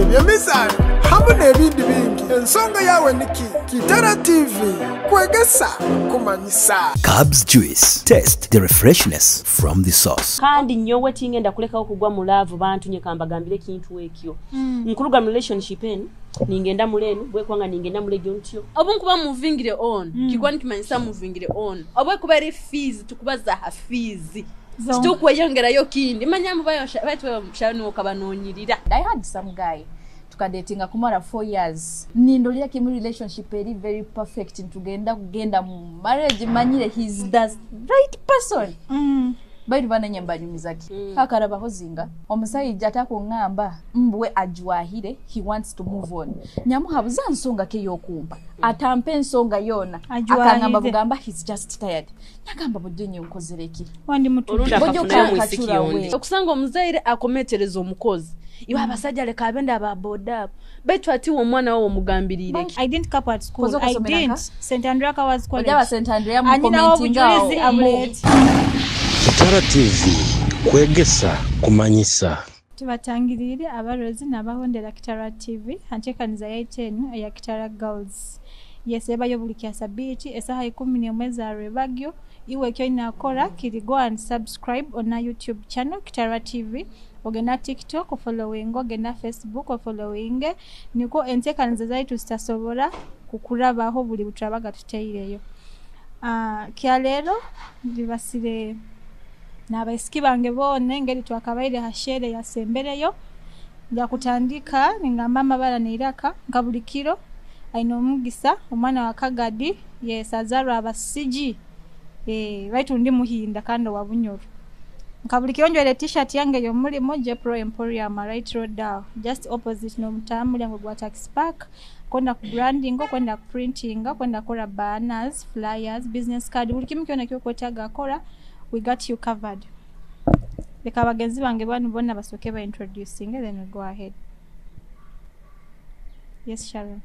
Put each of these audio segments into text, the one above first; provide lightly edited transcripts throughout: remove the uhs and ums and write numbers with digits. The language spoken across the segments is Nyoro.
Ebyemizaano hamu n'ebindi bingi. Ensonga yawe niki? Kitara TV, kwegesa, kumanyisa. Cubs Juice. Taste the refreshness from the source. Kandi nyowe tingenda kulekawo kugwa mu love, bantu nye kambagambire ekintu ekyo. Nkuruga mu relationship enu ningenda mulenu bwekwanga ningenda mulegyo ntyo. Obu nkuba muvingire on, kikuba nikimanyisa muvingire on. Obu kuba eri fees, tukubaza ha fees. Situkweyongerayo kindi. Manya mubayo baitu mushano okabanonyirira. I had some guy tukadatinga kumara 4 years. Nindolira kimu relationship eri very perfect, ntugenda kugenda mu marriage, manyire he's the right person. Baitu bananye mbanyumizaki. Akarabaho zinga omusajja atakungamba mbwe ajwahire, he wants to move on. Nyamuhabuza nsonga ke yokumpa. Atampe ensonga yona. Akangamba bugamba he's just tired. Nyagamba bujenye nkozereki. Wandi mutu. Okusanga omuzaire akometereza omukozi. Iwe abasajja leka abenda aba boda. Baitu ati omwana wawe omugambirire. I didn't cap at school. I didn't. St. Andrea was college. Ojaba St. Andrea mukomentinga. Kitara TV, kwegesa, kumanyisa. Tubatangirire abarozi n'abahondera Kitara TV, antekaniza yaitu eno eya Kitara Girls. Yes, ebayo buli kya sabiti esaha 11 za rwebagyo. Iwe kyo inakora kiri go and subscribe on our YouTube channel Kitara TV. Ogenda TikTok following, ogenda Facebook following. Niko entekaniza zaitu zitasobora kukurabaho buli buturabaga tuteireyo. Kya lero bibasire n'abaisiki bange bone ngeri twakabaire hashere yasembereyo. Nja kutandika ningamba amabara neiraka nka buli kiro aina omugisa omwana wa Kagadi, yes, azarwa abasiji, baitu ndi muhinda kandi wa Bunyoro. Nka buli kiro njwere t-shirt yange y'omulimo Jepro Emporium right road down just opposite no mutamu gwa taxi park. Kwenda ku branding, kwenda ku printing, kwenda kora banners, flyers, business card, buli kimu kyona kyokwetaaga kora, we got you covered. Leka bagenzi bange banu bonna basooke ba introducing then we go ahead. Yes, Sharon.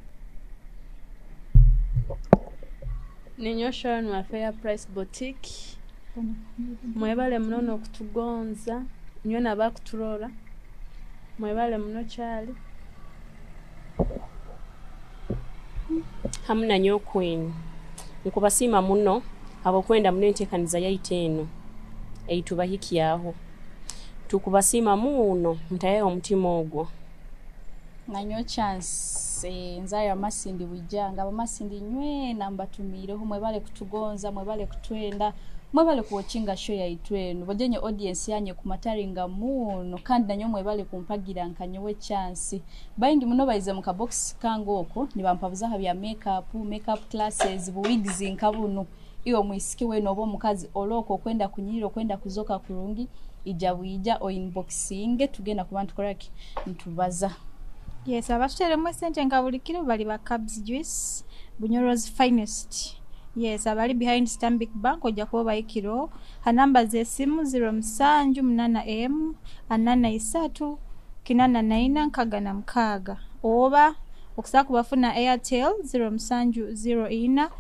Ninyo Sharon wa Fair Price Boutique. Mwebale muno n'okutugonza, nywe n'abakuturora. Mwebale muno kyali. Hamu nanyo Queen. Nkubasiima muno abokwenda muno enteekaniza yaitu eno eitubahikyaho. Tukubasiima muno mutaye omutima ogwo. Nanyo Chance, nzaya Masindi wijanga abamasindi nywe nambatumireho, mwebale kutugonza, mwebale kutwenda, mwebale kuwatchinga show yaitu eno. Bojenye audience yanye kumataringa muno kandi nanyo mwebale kumpagira nkanyowe Chance. Baingi muno baize mu kabox kango oko nibampabuza ha bya makeup classes, wigs nkabuno. Iwe mwisiki we nobo mukazi oloko kwenda kunyiriro kwenda kuzoka kurungi ija wija o inboxing tugenda kubantu koraki ntubaza. Yes, abatuteremu esente nka buli kiro bali ba Cubs Juice, Bunyoro's finest. Yes, abali behind Stanbic Bank ojja kuba bayikiro. Ha namba z'essimu 0781 43 84 66 oba okusobola kubafuna Airtel 0704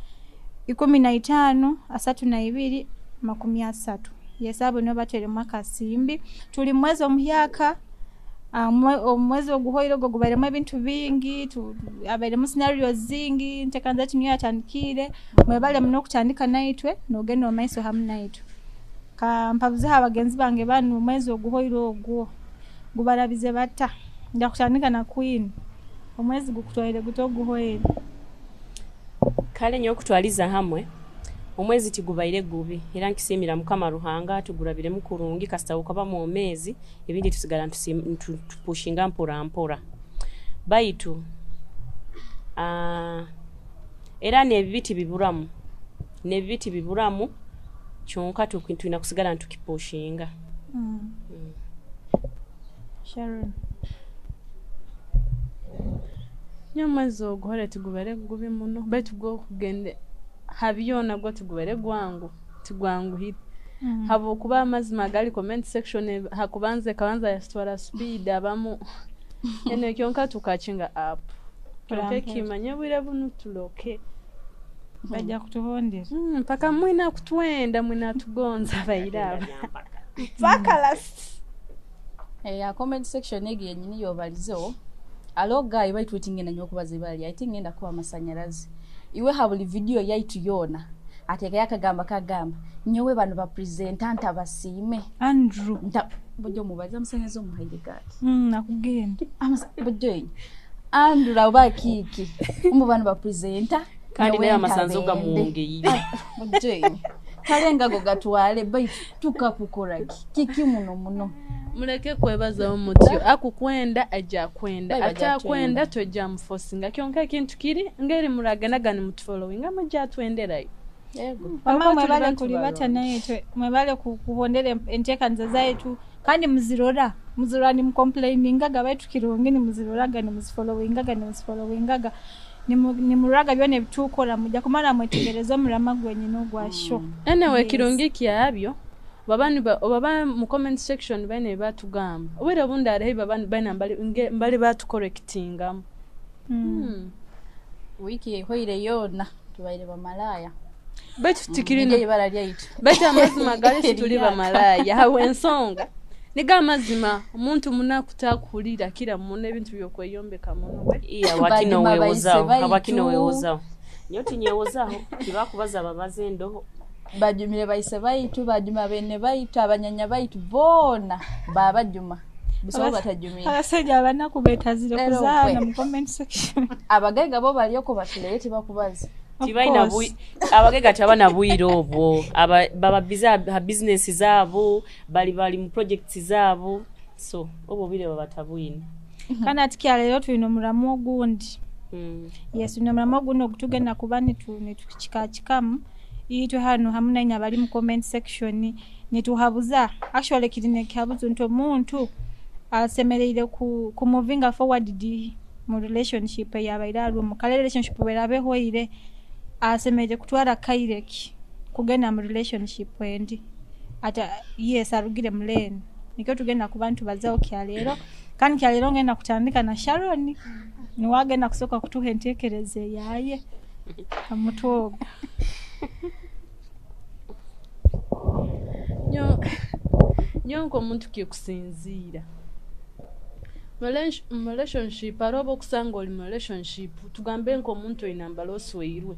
15 32 30. Yes, abo nibo bateremu akasimbi. Tuli mwezi omuhyaka. Omwezi oguhoire ogwo gubairemu ebintu bingi, abairemu scenarios zingi, ntekanza kinu yatandikire. Mwebale muno okutandika naitwe n'ogenda omu maiso hamu naitwe. Kampabuzeho abagenzi bange banu omwezi oguhoire ogwo gubarabize bata. Nja kutandika na Queen. Omwezi gukutwaire guto oguhoire? Kale nyo okutwaliza hamwe omwezi tigubaire gubi era nkisimira Mukama Ruhanga tugurabiremu kurungi kasita ukaba mu omezi ebindi tusigala tupushinga mpora mpora. Baitu era n'ebiti biburamu, kyonka tulina kusigala ntukipushinga. Sharon. Nyo omwezi oguhore tigubaire gubi muno baitu gwo kugende habyona gwo tigubere gwangu tigwanguhire. Habwokuba amazima gali comment section hakubanze kabanza yasitwara speed abamu eno kyonka tukakinga up. Kyonka kimanye bwire bunu tuloke. Bajja kutubondera. Mpaka mwina kutwenda mwina tugonza bayiraba. Mpaka last. Ya comment section egi yenyini yobalizeho. Alo guy baitu wetingenda nyo okubaza ibara lyaye tingenda kuba amasanyalaze iwe ha buli video yaitu yona ateekayo akagamba kagamba nyowe bano bapresenta ntabasiime. Andrew. Bujjo mubaze amasanyalaze omuhaire gaki. Nakugenda. Bujjo enyo Andrew oba kiiki omu bano bapresenta kandi naye amasanzu gamwongeire. Bujjo enyo kale ngago gatwale baitu tukakukoraki kiki muno muno. Muleke kwebazaho mutyo, akukwenda ajja kwenda, atakwenda tojja mufosinga. Kyonka ekintu kiri ngeri muragendaga nimutufollowinga mujja twenderayo. Mama mwebale kulibata naye mwebale kubondera enteekaniza zaitu kandi muzirora muzirora nimucomplainingaga baitu kirungi nimuziroraga nimuzifollowingaga nimuzifollowingaga nimuraga byona ebitukora mujja kumara mwetegereza omurama gwenyine ogwasho. Anyway, kirungi kyabyo baba mu comment section bane batugamba obwire obundi arehe baba bana mbali batucorrectingamu. Wiki ehoire yona tubaire bamalaya. Baitu tikirino ibara lyaitu. Baitu amazima gali tuli bamalaya hawe ensonga. Niga amazima omuntu munakutakuhulira kira muno ebintu byokweyombeka muno. Iya wakino wewozaho abakino wewozaho. Nyoti nyewozaho kibakubaza babaze ndoho. Bajumire baise baitu bajuma bene baitu abanyanya baitu bona babajuma. Busobo batajumire. Abasajja abanaku betazire kuzaana mu comment section. Abagaiga bo baliyoko batulete bakubaza. Tibaina abagaiga tabana bwire obwo baba busy ha business zaabo bali mu projects zaabo so obwo bwire babatabwine. Kana atikia leero tulina omuramu ogundi. Yes, tulina omuramu ogundi ogutugenda kuba nitukikakikamu itwe hano hamu nainya bali mu comment section nituhabuza. Actually kirine kihabuzo nti omuntu asemereire ku movinga forward di mu relationship yabaire arumu kale relationship berabehoire asemereire kutwara kaireki kugenda mu relationship endi ata yes arugire muleni nikyo tugenda ku bantu bazaho kyaleero kandi kyaleero ngenda kutandika na Sharon niwagenda kusoka kutuha entekereze yaye amutwe ogwo. Nyonko omuntu kikusinziira mu relationship aroba okusanga oli mu relationship tugambe nk'omuntu oyina mbala osweirwe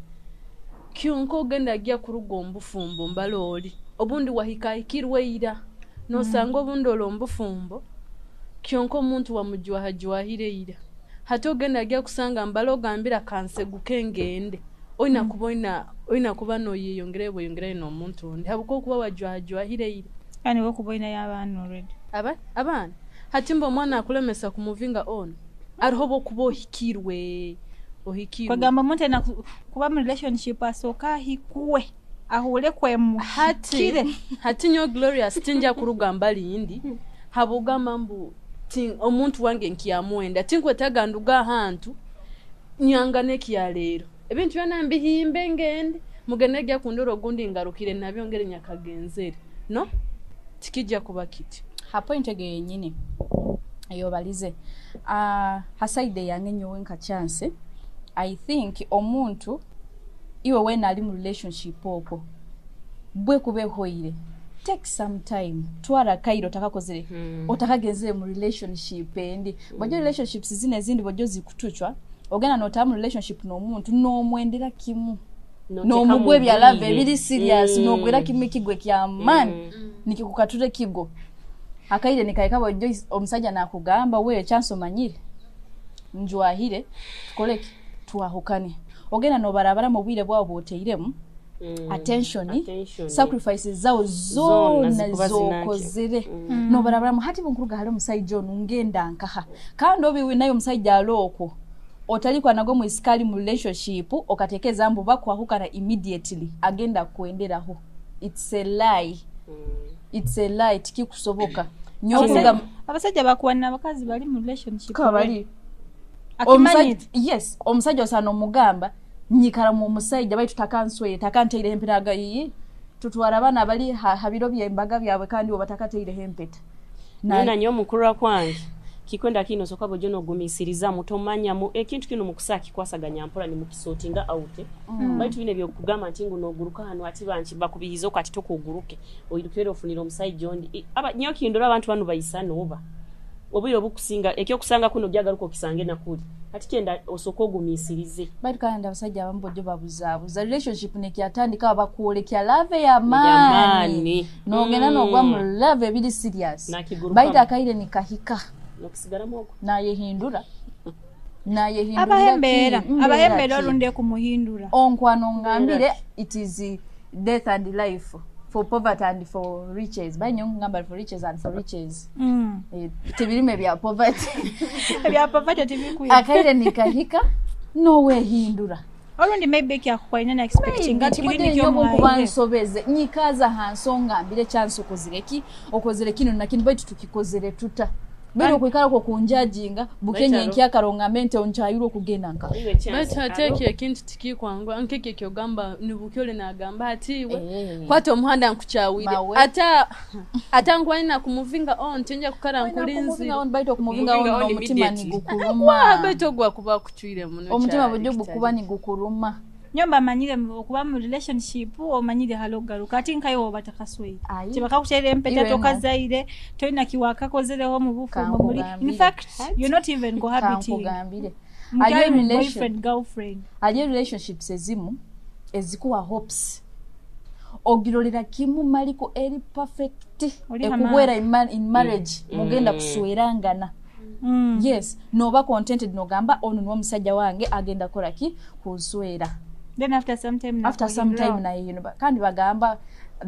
kyonka ogenda ajja kuruga omubufumbo mbala oli obundi wahikahikirwe ira nosanga obundi oli omubufumbo kyonka omuntu wamujwahajwahire ira hati ogenda ajja kusanga mbala ogambira kanseguke ngende oyina kuba oyina kuba noyeyongere bweyongere n'omuntu ondi habwokuba wajwahajwahire ira kandi wokuba oyinayo abaana already abaana hati mba omwana akulemesa kumuvinga on ariho bokuba ohikirwe kwegamba omuntu ayina kuba mu relationship asooka ahikuwe ahule kwemuhikire. Hati nyo Glorious tinja kuruga mbali indi habugamba mbu omuntu wange nkyamwenda tinkwetaga nduga ahantu nyanga nekyaleero ebintu byona mbihimbe ngende mugende gya kundora ogundi ngarukire nabyongere nyakagenzere no tikijja kuba kiti. Ha point ege yenyini eyo balize ha side yange nyowe nka chance I think omuntu iwe wena ali mu relationship okwo bwe kubehoire take some time twara kairo takakozere otakagenzere mu relationship endi bojo relationships zine ezindi bojo zikutuchwa ogenda notamu relationship n'omuntu n'omwendera kimu n'omugwe bya love ebiri serious n'ogwera kimu ekigwe kya man nikikukature kigo akaire nikaika bojo omusajja nakugamba we chance omanyire njwahire tukoleke twahukane ogenda nobarabara mu bwire bwabo boteiremu attention sacrifices zawo zona zokozere nobarabara mu hati bunkuruga hali omusajja ono ngenda nkaha kandi obiwe nayo omusajja alokwo otalikwa nago mu isikali mu relationship okatekeza mbu bakwahukana immediately agenda kuenderaho. It's a lie. It's a lie tikikusoboka. Nyokuga abasajja bakuwana abakazi bali mu relationship bali yes omusajja osana omugamba nyikara mu musajja baitu takansweye takanteire emperaga iyi tutwara abana bali habiro byembaga byabwe kandi obatakateire empeta nina nyo mukuru kwange kikwenda kino soka bojo nogumisiriza mutomanya mu ekintu kino mukusaki kwasaganya mpola ni mukisotinga out baitu bine byokugamba nti ngo noguruka hano ati banki bakubihizo kati tokuguruke oyirukire ofunira omusajja ondi aba nyo kindora abantu bano bayisana oba Obwire obukusinga ekyokusanga kuno gyagaruka okisange nakuli. Ati kyenda osooke ogumiisirize. Baitu kandi abasajja abamu bojjo babuzaabuza relationship nekyatandika bakwolekya love y'amaani, Y'amaani. Nogenda nogwa mu love ebiri serious. Nakigurukamu. Baitu akaire nikahika nokusigalamu ogwo. Nayehindura, nayehindurira. Abaho embeera, ki? Mbeera abaho embeera ki? olundi ekumuhindura. Onkwano ngambire, it is death and life, for poverty and for riches. Bainyo ngamba for riches and for riches. Tibirime bya poverty. Ebya poverty tibikwiye. Akaire nikahika nowehindura. Olundi maybe kyakukwaina na expecting ati kiri nikyo nkuba muhaire. Nsobeze nyikaza hansi ongambire kyansi okozire ki, okozire kino na kino, baitu tukikozere tuta bere okwikara okwo kunjajinga bukenye Baitaro. nkyakara ongambe nti onkyayirwe okugenda nka Iwe chance, Baitu ate alo. ekyo ekintu tikikwangwa nkekyo ekyogamba nibukyole nagamba ati iwe Eh. kwata omuhanda nkukyawire. Mawe. Ata ata nkwalina kumuvinga on tinja kukara nkulinzire. Baitu okumuvinga Kumuvinga on on omutima immediately. nigukuruma. Baitu ogwa kuba kucwire muno. Omutima kyali bujjo kitali. gukuba nigukuruma. Nyomba amanyire okuba mu relationship omanyire hali okugaruka ati nkaye woba takasweire. Ayi. Tebakakuteera empeta. Iwe no. Tokazaire, tolina kiwakakozereho mu bufumbo muli. In Kankugambire. fact, you're not even cohabiting. Kankugambire, Mukyali Aliyo mu relation boyfriend girlfriend. Aliyo relationships ezimu ezikuwa hopes, ogirolera kimu maliko eri perfect, Oli ekubwera in marriage mugenda kuswerangana. Yes, noba contented nogamba ono niwo omusajja wange agenda kukola ki, kunswera. Then after some time After some time nakuhindura. Naye you know, kandi bagamba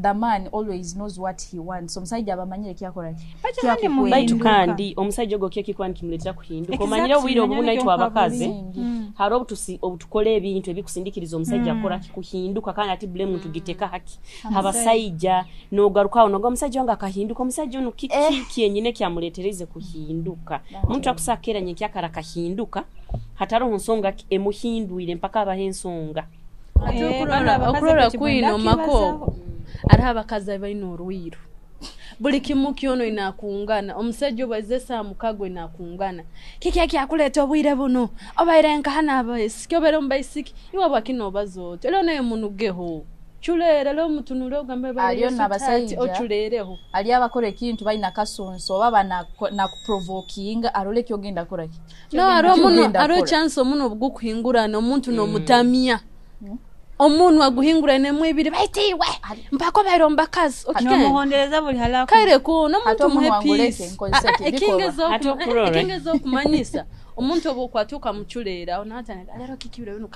the man always knows what he wants. Omusajja abamanyire kyakola ki. Baitu kandi Kyakukwenda. Baitu Hinduka. kandi omusajja ogwo kyekikuba nikimuleetera kuhinduka. Exactly, Omanyire obwire obumu nanyone naitwe kyonka abakazi buli. hariho obutukora ebintu ebikusindikiriza omusajja akora kuhinduka, kandi ati blame tugiteka haki abasaija. Nogarukawo noga omusajja wange akahinduka, omusajja ono kiki kyenyine kyamuleetereze kuhinduka? Omuntu akusakeranye nkyakara akahinduka hataroho nsonga emuhindwire mpaka abaho ensonga. Ate Eh, okurora bano abakazi okurora ekyo kwino kibwenda mako kibazaho. ariho abakazi abaine orwiru buli kimu kyono inakungana omusajja obaize esaa mukago inakungana kiki ekyakuleeta obwire buno obaire nkahana abaisiki obaire omubaisiki iwe bwakina obaza otyo leo naye munugeho chuleere leo mutunule ogambe Aliyo n'abasajja. ochuleereho. Ali abakora ekintu balina kasunsu oba banakuprovokinga arole kyogenda kukolaki. No hariho muno Kyogenda hariho kukola. chance omuno obugukuhingurana omuntu nomutamya omunhu aguhingurane ibiri baiti iwe mpaka obaire omubakazi okigenda Nomuhondereza buli halaku. Kaire kuno Ate omuntu omunwa muhe nguleke, peace. nkozesa Ah, ah, ki? Bikolwa. Ate okurora. Ekingeza okumanyisa omuntu oba okwatuuka muculeera onatandika leero kikibira bino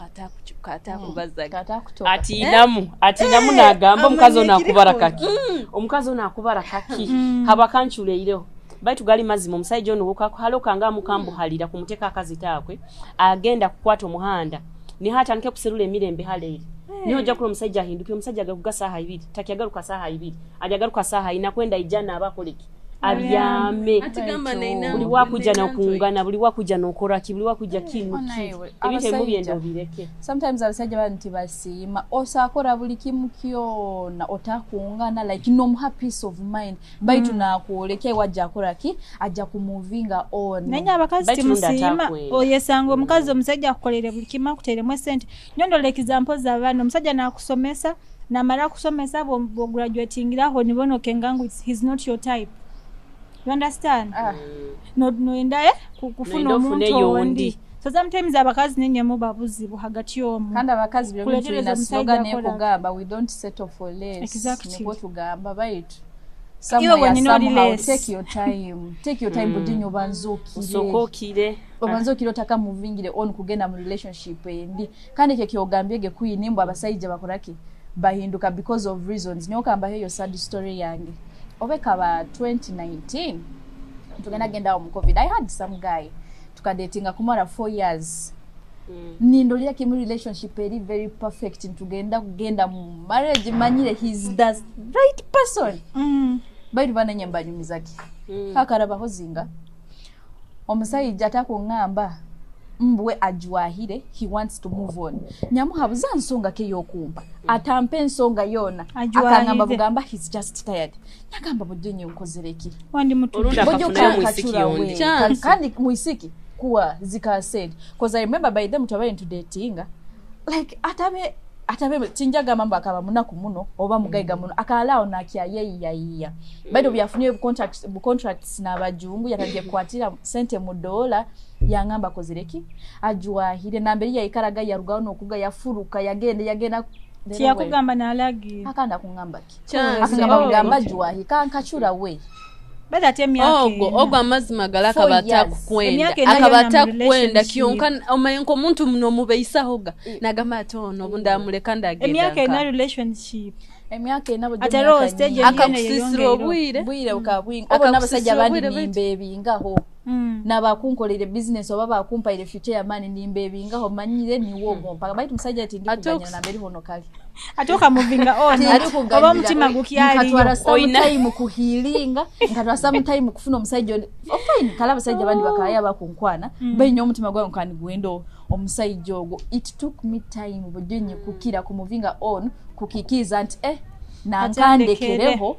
katakubazaga. Katakutoka. Atiinamu atiinamu nagamba omukazi ono akubara amanyikiriko. kaki, omukazi ono akubara kaki haba kanculeireho. Baitu gali mazima omusajja ono hali okanga amukambuhalira kumuteka akazita akwe agenda kukwata omuhanda niho atandike kuserula emirembe haleire niho ojja kula omusajja ahinduke. Omusajja agaruka saaha 2 takyagaruka saaha 2, ajagaruka saaha 4 kwenda ija naaba akoleki abyame. Ati gamba naina Buli wakuja nokungana, buli wakuja nokoraki, buli wakuja kinu ki Onayewe, ebintu ebimu byenda abasajja. obireke. Sometimes abasajja bano tibasiima osakora buli kimu kyona otakungana like nomuha peace of mind baitu nakwoleka wajja akola ki, ajja kumuvinga on. Naye abakazi Baitu rundi timusiima. atakwenda. Oyesanga omukazi omusajja akukolere buli kimu akuteeremu esente nyondola example z'abaana omusajja nakusomesa namala kusomesa bwograduatingiraho nibona okenga ngu he's not your type, you understand? Ah. Noenda kufuna Noenda ofune omuntu yondi. ondi. So sometimes abakazi nenyemu babuzibu hagati omwo. Kandi abakazi byo Kuletereza tulina omusajja slogan akola. ekugamba we don't settle for less. Exactly. Nikwo tugamba baitu Iwe wenyini oli somehow, less. take your time, take your time budinyo obanza osooka okire okire. Obanza okire otaka muvingire on kugenda mu relationship endi. Kandi ekyo kyogambye ge queen mbu abasajja bakolaki bahinduka because of reasons, niyo kambaho eyo sad story yange oba ekaba 2019 tugenda genda awo mu COVID. I had some guy tukadatinga kumara 4 years. Nindolera kimu relationship eri very perfect ntugenda kugenda mu marriage manyire he's the right person. Baitu banenye mbanyumizaki kakarabaho zinga omusajja atakuŋŋamba mbwe ajwahire, he wants to move on. Nyamuhabuza nsonga ke yokumpa atampa ensonga yona. Ajwahire. Akangamba bugamba he's just tired. Nyagamba bujjo nye nkozereki? Wandi mutu. Olundi Bujjo akafunayo mwisiki kakacura yondi. we. Chance. Kandi mwisiki kuwa zika said, cause I remember by them twabaye ntudatinga like atabe Atabe tinjagamba mbu akaba munaku muno oba mugaiga muno akalaawo nakyayeyiyayiya baitu byafunye contracts n'abajungu yatandike kukwatira sente mu dola yangamba kozireki ajwahire nambere yaikaraga yarugaho n'okuga yafuruka yagenda tiyakugamba nalagira akanda kungamba ki akangamba kugamba jwahi kankachura we bata ate emyaka ogwo amazima gala akaba atakukwenda kyonka omanyi nk'omuntu muno mubeisahoga nagamba ati ono obu ndamuleka ndagenda emyaka ena relationship emyaka ena akakusisira obwire bwire bukabwinga obo n'abasajja abandi nimbeebingaho nabakunkolere business oba bakumpaire future yamani nimbeebingaho manyire niwo ogwo mpaka baitu musajja ati ndikuganyira namberi hono kali ate okamuvinga on oba omutima gukyaliyo nkatwara sometime kuhilinga nkatwara sometime kufuna omusajja fine kale abasajja abandi bakaya bakunkwana baine omutima gwange kandi gwenda omusajja ogwo. It took me time bujenye kukira kumuvinga on kukikiza nti nankandekereho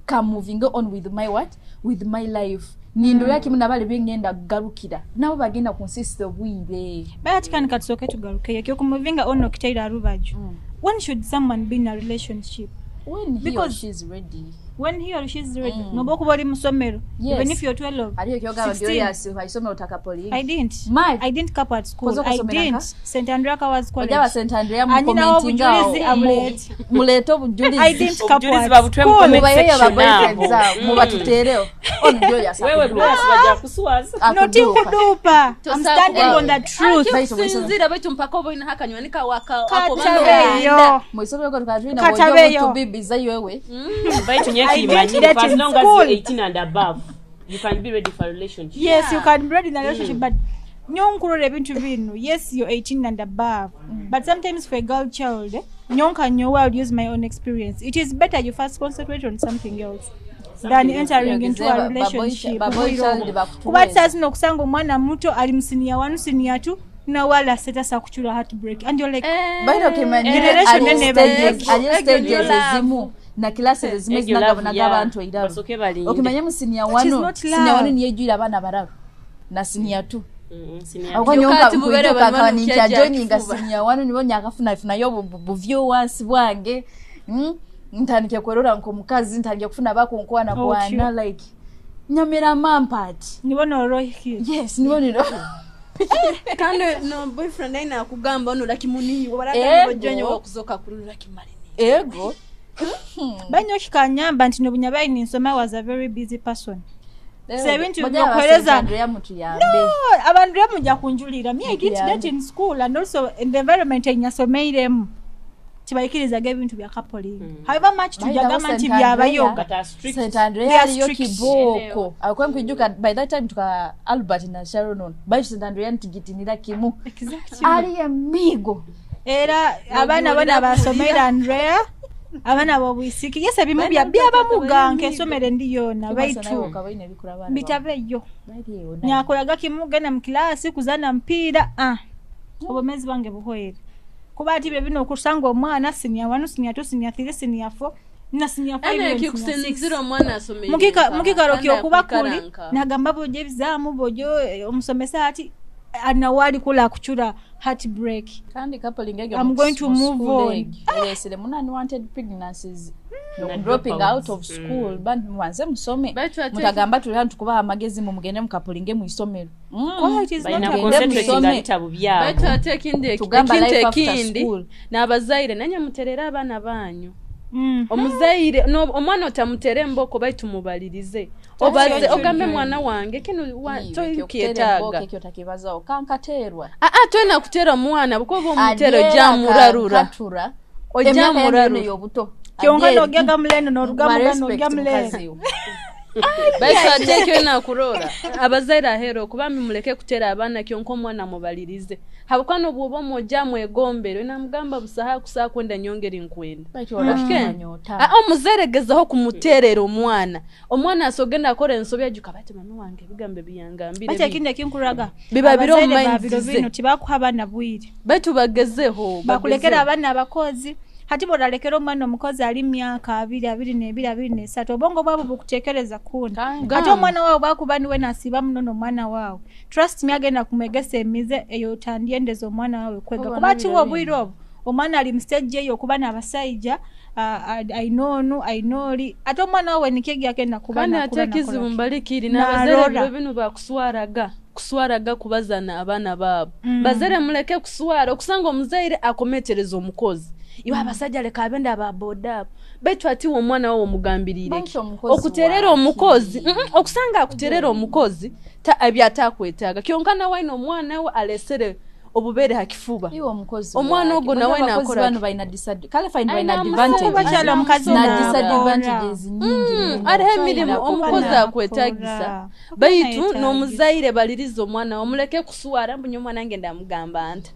kamuvinga on with my what with my life nindo yake muna bingenda kugarukira nabo bagenda kunsista obwire bati kandi katusoke tugaruke ekyo kumuvinga on okitaira rubaju. When should someone be in a relationship? When he or she's ready. When he or she's ready. Noba okuba oli musomero. Yes. Even if you're 12. Aliyo kyoga Glorious waisomero utakapoli. I didn't. I didn't cap at school. I didn't. St. Andrea Kawas College. Ojawa St. Andrea mu commenting awo. Muleete obujulizi. I didn't cap at school. Mubayeyo ba boyfriends awo. Mubatuteereo. On Glorious. Wewe Glorious bajja kusuwaza. Not kudupa. I'm standing on the truth. Sinzira baitu mpaka oboina hakanywani kawaka. Katabeyo. Muisomero ko tukatwina bojo tubibiza wewe. Baitu nyeki imagine as long as you're 18 and above you can be ready for a relationship. Yes, you can be ready in a relationship, but nyonkurora ebintu bino. Yes, you're 18 and above, but sometimes for a girl child, nyonka nyowe, I'll use my own experience. It is better you first concentrate on something else than entering into a relationship. Kuba sasa okusanga omwana muto ali mu senior 1 senior 2 nawala setasa kuchula heartbreak and you're like baitu okay stages ezimu na classes ezimu ezinagabonaga abantu eiraro okimanye mu senior 1 senior 1 niyejjwire abaana bararu na senior 2 akonyonkakaninkya joininga senior 1 nibo nyakafunafunayo buvyo wansi bwange ntandike kwerora nkomukazi ntandike kufuna bakunkwana kwana like nyamira mampati nibo norohiki. Yes, nibo niro kandi no boyfriend aina akugamba ono lakimuniyi wabaraka wakuzoka kulula kimalini ego banyo kikanyamba nti nobunyabayi ninsoma was a very busy person. So ebintu byokuhereza no abantu mujja kunjulira me I didn't date in school and also in the environment enyasomeiremu tibayikirizaga ebintu bya coupling. However much tujagamba nti byabayo St. Andrea aliyo kiboko akwe mkwijuka by that time tuka Albert na Sharon by St. Andrea ntigitinira kimu. Exactly. Ali emigo era abaana bona basomeira Andrea abaana bobwisiki yes ebimu byabamuga nkesomere ndiyona baitu bitabeyo nyakolaga kimu genda mu kilasi kuzana mpira obomezi bange buhoere kuba ati bino okusanga omwana senior 1 senior 2 senior 3 senior 4 na senior 5 kikusinzira omwana asomere mukikaro kyokuba kuli nagamba boje ebizamu bojo omusomesa ati anawali kula kuchura heartbreak kandi coupling ege I'm going to move on. Yes, the unwanted pregnancies no dropping out of school bantu mwanze musome mutagamba tuli hantu kubaha amagezi mu mugende mu coupling mu isomero. Baitu ate ekindi n'abazaire nanye muterera abaana banyu. Omuzaire no omwana otamutere emboko baitu mubalirize obaze ogambe mwana wange kino tokyetaaga ekyo takibazawo kankaterwa twena kutera omwana bukoba omutero jamurarura ojamurarura yobuto kyonka nogyaga muleno norugamuga nogya muleno baitu ate ekyo nakurora abazaire ahero kubambi muleke kutera abaana kyonka omwana mubalirize habukano bwoba omwoja mwegombere namugamba busaha kusaa kwenda nyongeri nkwenda omuzaire gezaho kumuterera omwana asogenda akora ensobi ajuka bati mama wange ebigambo biyangambire bati ekindi ekinkuraga biba biro omumanyize bino tibakuha abaana bwire baitu bagezeho bakulekera abaana abakozi hati boralekera omwana omukozi ali myaka 2 22 23 obongo bwabo bukutekereza kuna ate omwana wawe bwakuba niwe nasiba muno omwana wawe trust me agenda kumwegesa emize eyo otandyendeza omwana wawe kwega kuba ati wo obwire obwo Omwana ali mu stage eyo okuba n'abasajja, aine onu aine oli, ate omwana wawe nikyegi akenda kuba Kandi nakura ate ekizibu nakola ki? mbalikiri n'abazaire Narora. biro binu bakuswaraga kuswaraga kubazana abaana baabo. Bazaire muleke kuswara, okusanga omuzaire akometereza omukozi, iwe abasajja leka abende ababoda abo, baitu ati iwe omwana wawe omugambiriire ki? Baitu omukozi Okuterera waki? omukozi, okusanga akuterera omukozi ebyatakwetaaga, kyonka nawe aine omwana we alesere obubere ha kifuba. Iwe omukozi Omwana wake. ogwo nawe Bano abakozi nakora bano ki? balina kale fine balina Alina advantages. Kubakyala omukazi Na nakora. disadvantages nyingi muno. Hariho emirimu Nakora. omukozi akwetagisa, Nakora. baitu Nayetagisa. n'omuzaire baliriza omwana we, omuleke kuswara mbu nyowe omwana wange ndamugamba nta.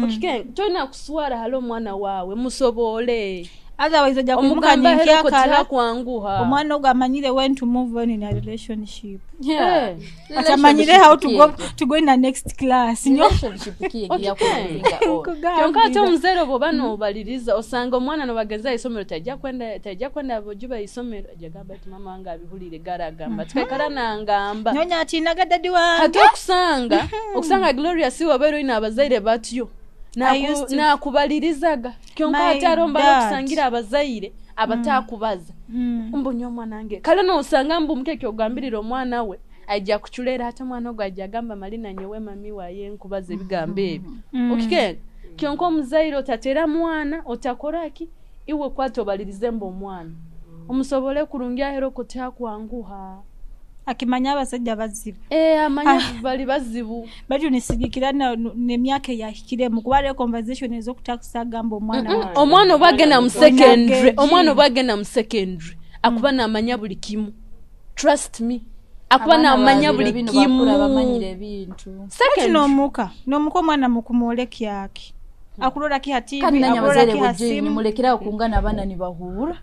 Okike tolina kuswara hali omwana wawe, musobole. Otherwise ojja Omugamba kumukanya ahereko nkyakala. tihakwanguha. Omwana ogwo amanyire when to move on in a relationship. Yeah. Ati amanyire how to go, Relationship to go in the next class. Nyo relationship ki egiya kumovinga on. Kyonka ate omuzaire bw'oba n'obaliriza osanga omwana nobagenza isomero tajja kwenda, tajja kwenda bojuba isomero, ajja gamba ati mama wange abihulire garagamba tikaikara nangamba. Nyonya atinaga dadi wange. Ate okusanga Gloria si wabeera olina abazaire batyo. I used to- Nakubalirizaga kyonka My ate ate mbala dad. okusangira abazaire abatakubaza. Mbu nyo omwana wange kale nosanga mbu mukeke ogambirira omwana we ajja kuculera, ate omwana ogwo ajja agamba malina nyowe mami waye nkubaza ebigambo ebyo. Okike kyonka omuzaire otatera mwana, otakora ki, iwe kwata obalirize mbu omwana omusobole kurungi ahera okutakwanguha. Akimanya abasajja bazibu. Amanya bali bazibu. Baitu nisigikira n'emyaka eyahikiremu kuba hariho conversation ez'okutakusagamba omwana wawe. Omwana oba agenda mu secondary, Onagegi. omwana oba agenda mu secondary akuba namanya buli kimu. Trust me. Akuba Abaana namanya babiro buli bino kimu. bakura bamanyire ebintu. Baitu Secondary. n'omuka omwana mukumwoleka ki? Akurora ki ha TV, Kandi nanyi akurora abazaire ki ha bujeni simu. mulekerawo kungana abaana nibahura.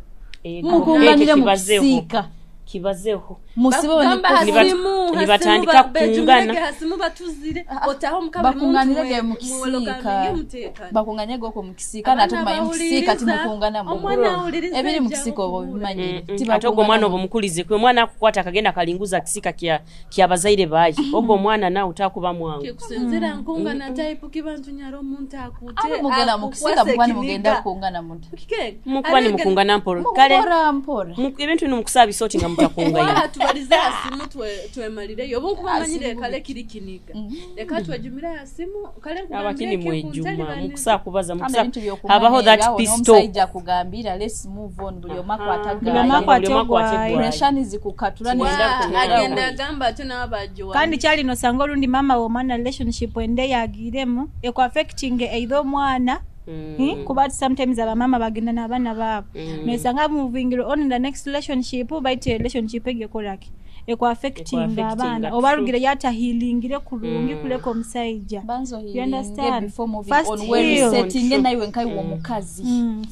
Ego. Mukunganire Ekyo mu kibazeho. kisiika. Kibazeho. Musibe Bagamba hasimu, Nibatandika hasimu bejumire kungana. hasimu batuzire, otaho mukabiri Bakunganire muntu mu kisiika. mutekane. Bakunganye goko mu kisiika na Abaana tumanyi mu kisiika bawuliriza, timukungana mu. omwana awuliriza Ebiri mu ejja kisiika obwo kuwulira. bimanyire. Ate ogwo omwana obwo mukulize kwe omwana akukwata akagenda kalinguza kisika kya bazaire baye. Ogwo omwana nawe utakuba mwangu. Kikusenzera nkungana type kibantu nyaro omuntu akute. Abo mugenda mu kisiika akukwasa mukuba nimugenda ekiniga. kungana muti. Kike, Mukuba nimukungana mpora. Kale Mukora mpora. ebintu bino mukusaba bisoti nga mutakungaine. Wala tubalize hasimu twemalireyo. Obu nkuba manyire kale kiri kiniga. Leka twejumire hasimu, kale nkugambire Abakini ki mwejuma, kuntalibaniriza. mukusaba kubaza, Kama mukusaba ebintu by'okumanya habaho that era peace talk. omusajja akugambira let's move on buli omu akwata Buli omu gaayi. akwata Buli omu akwata ogwayi. egwayi. Pressure nizikukatura Wa, Agenda agamba ate nawe bagiwa. Kandi kyali nosanga olundi mama w'omwana relationship ende yagiremu eku affecting either omwana, kuba sometimes abamama bagenda n'abaana baabo, nosanga moving on in the next relationship, baitu relationship egyo ekoraki eku affecting Eku-affectinga, abaana true. oba arugire yatahilingire kurungi kuleka omusajja. Banzo You understand? before moving First on we heal. resetting naiwe nkaiwe omukazi.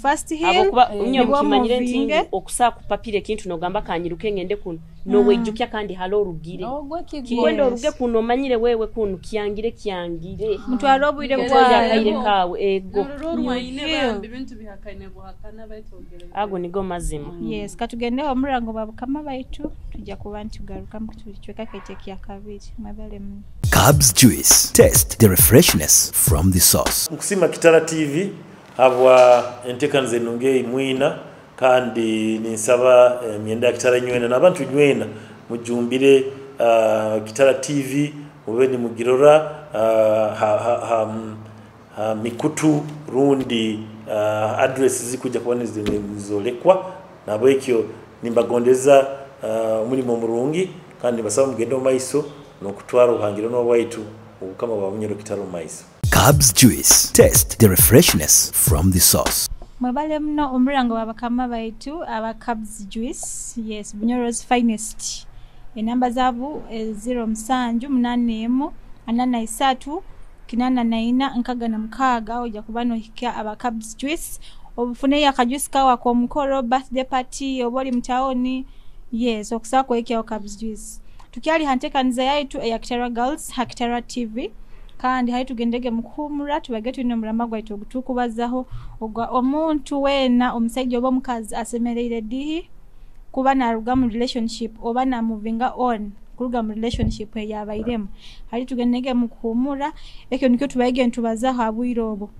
First heal. Abokuba nyo Nibwo mukimanyire nti muvinge. okusaba kupapira ekintu nogamba kanyiruke ngende kuno nowejjukya kandi halo orugire. Ogwe kigwe. Kikwenda oruge kuno omanyire wewe kuno kyangire kyangire. Mutware obwire Otoja bwawe. akaire kawe ego. Nororo orwaine bambi bintu bihakaine buhakana baitogere. Ago nigo mazima. Yes, katugendeho omurango bwa bukama baitu tujja kuba ntugaruka mu kicweka kaitu ekya kabiri. Mwebale muno. Cubs Juice. Taste the refreshness from the source. Nkusima Kitara TV habwa entekaniza enungi mwina kandi ninsaba emyenda ya Kitara nywena n'abantu nywena mujumbire Kitara TV mube nimugirora ha mikutu rundi address zikujja kuba nizolekwa nabwekyo nimbagondeza omulimo murungi kandi nibasaba mugende omu maiso n'okutwara obuhangiro n'obwaitu obukama bwa Bunyoro Kitara omu maiso. Cubs Juice. Taste the refreshness from the source. Mwebale muno omurango wa bakama baitu aba Cubs Juice. Yes, Bunyoro's finest. Enamba zaabu 07 81 43 84 66 ojja kuba nohika aba Cubs Juice. Obufuneyo akajuice kawe ak'omukoro, birthday party, oba oli mutawoni. Yes, okusaba kwekyawo Cubs Juice. Tukyali hantekaniza yaitu eya Kitara Girls ha Kitara TV. Kandi hari tugendege mukuhumura tubage tulina omurama gwaitu ogutukubazaho ogwa omuntu weena omusajja oba omukazi asemereire dihi kuba naruga mu relationship oba namuvinga on kuruga mu relationship eyabairemu. Hari tugendege mukuhumura ekyo nikyo tubaige ntubazaho abwire obwo.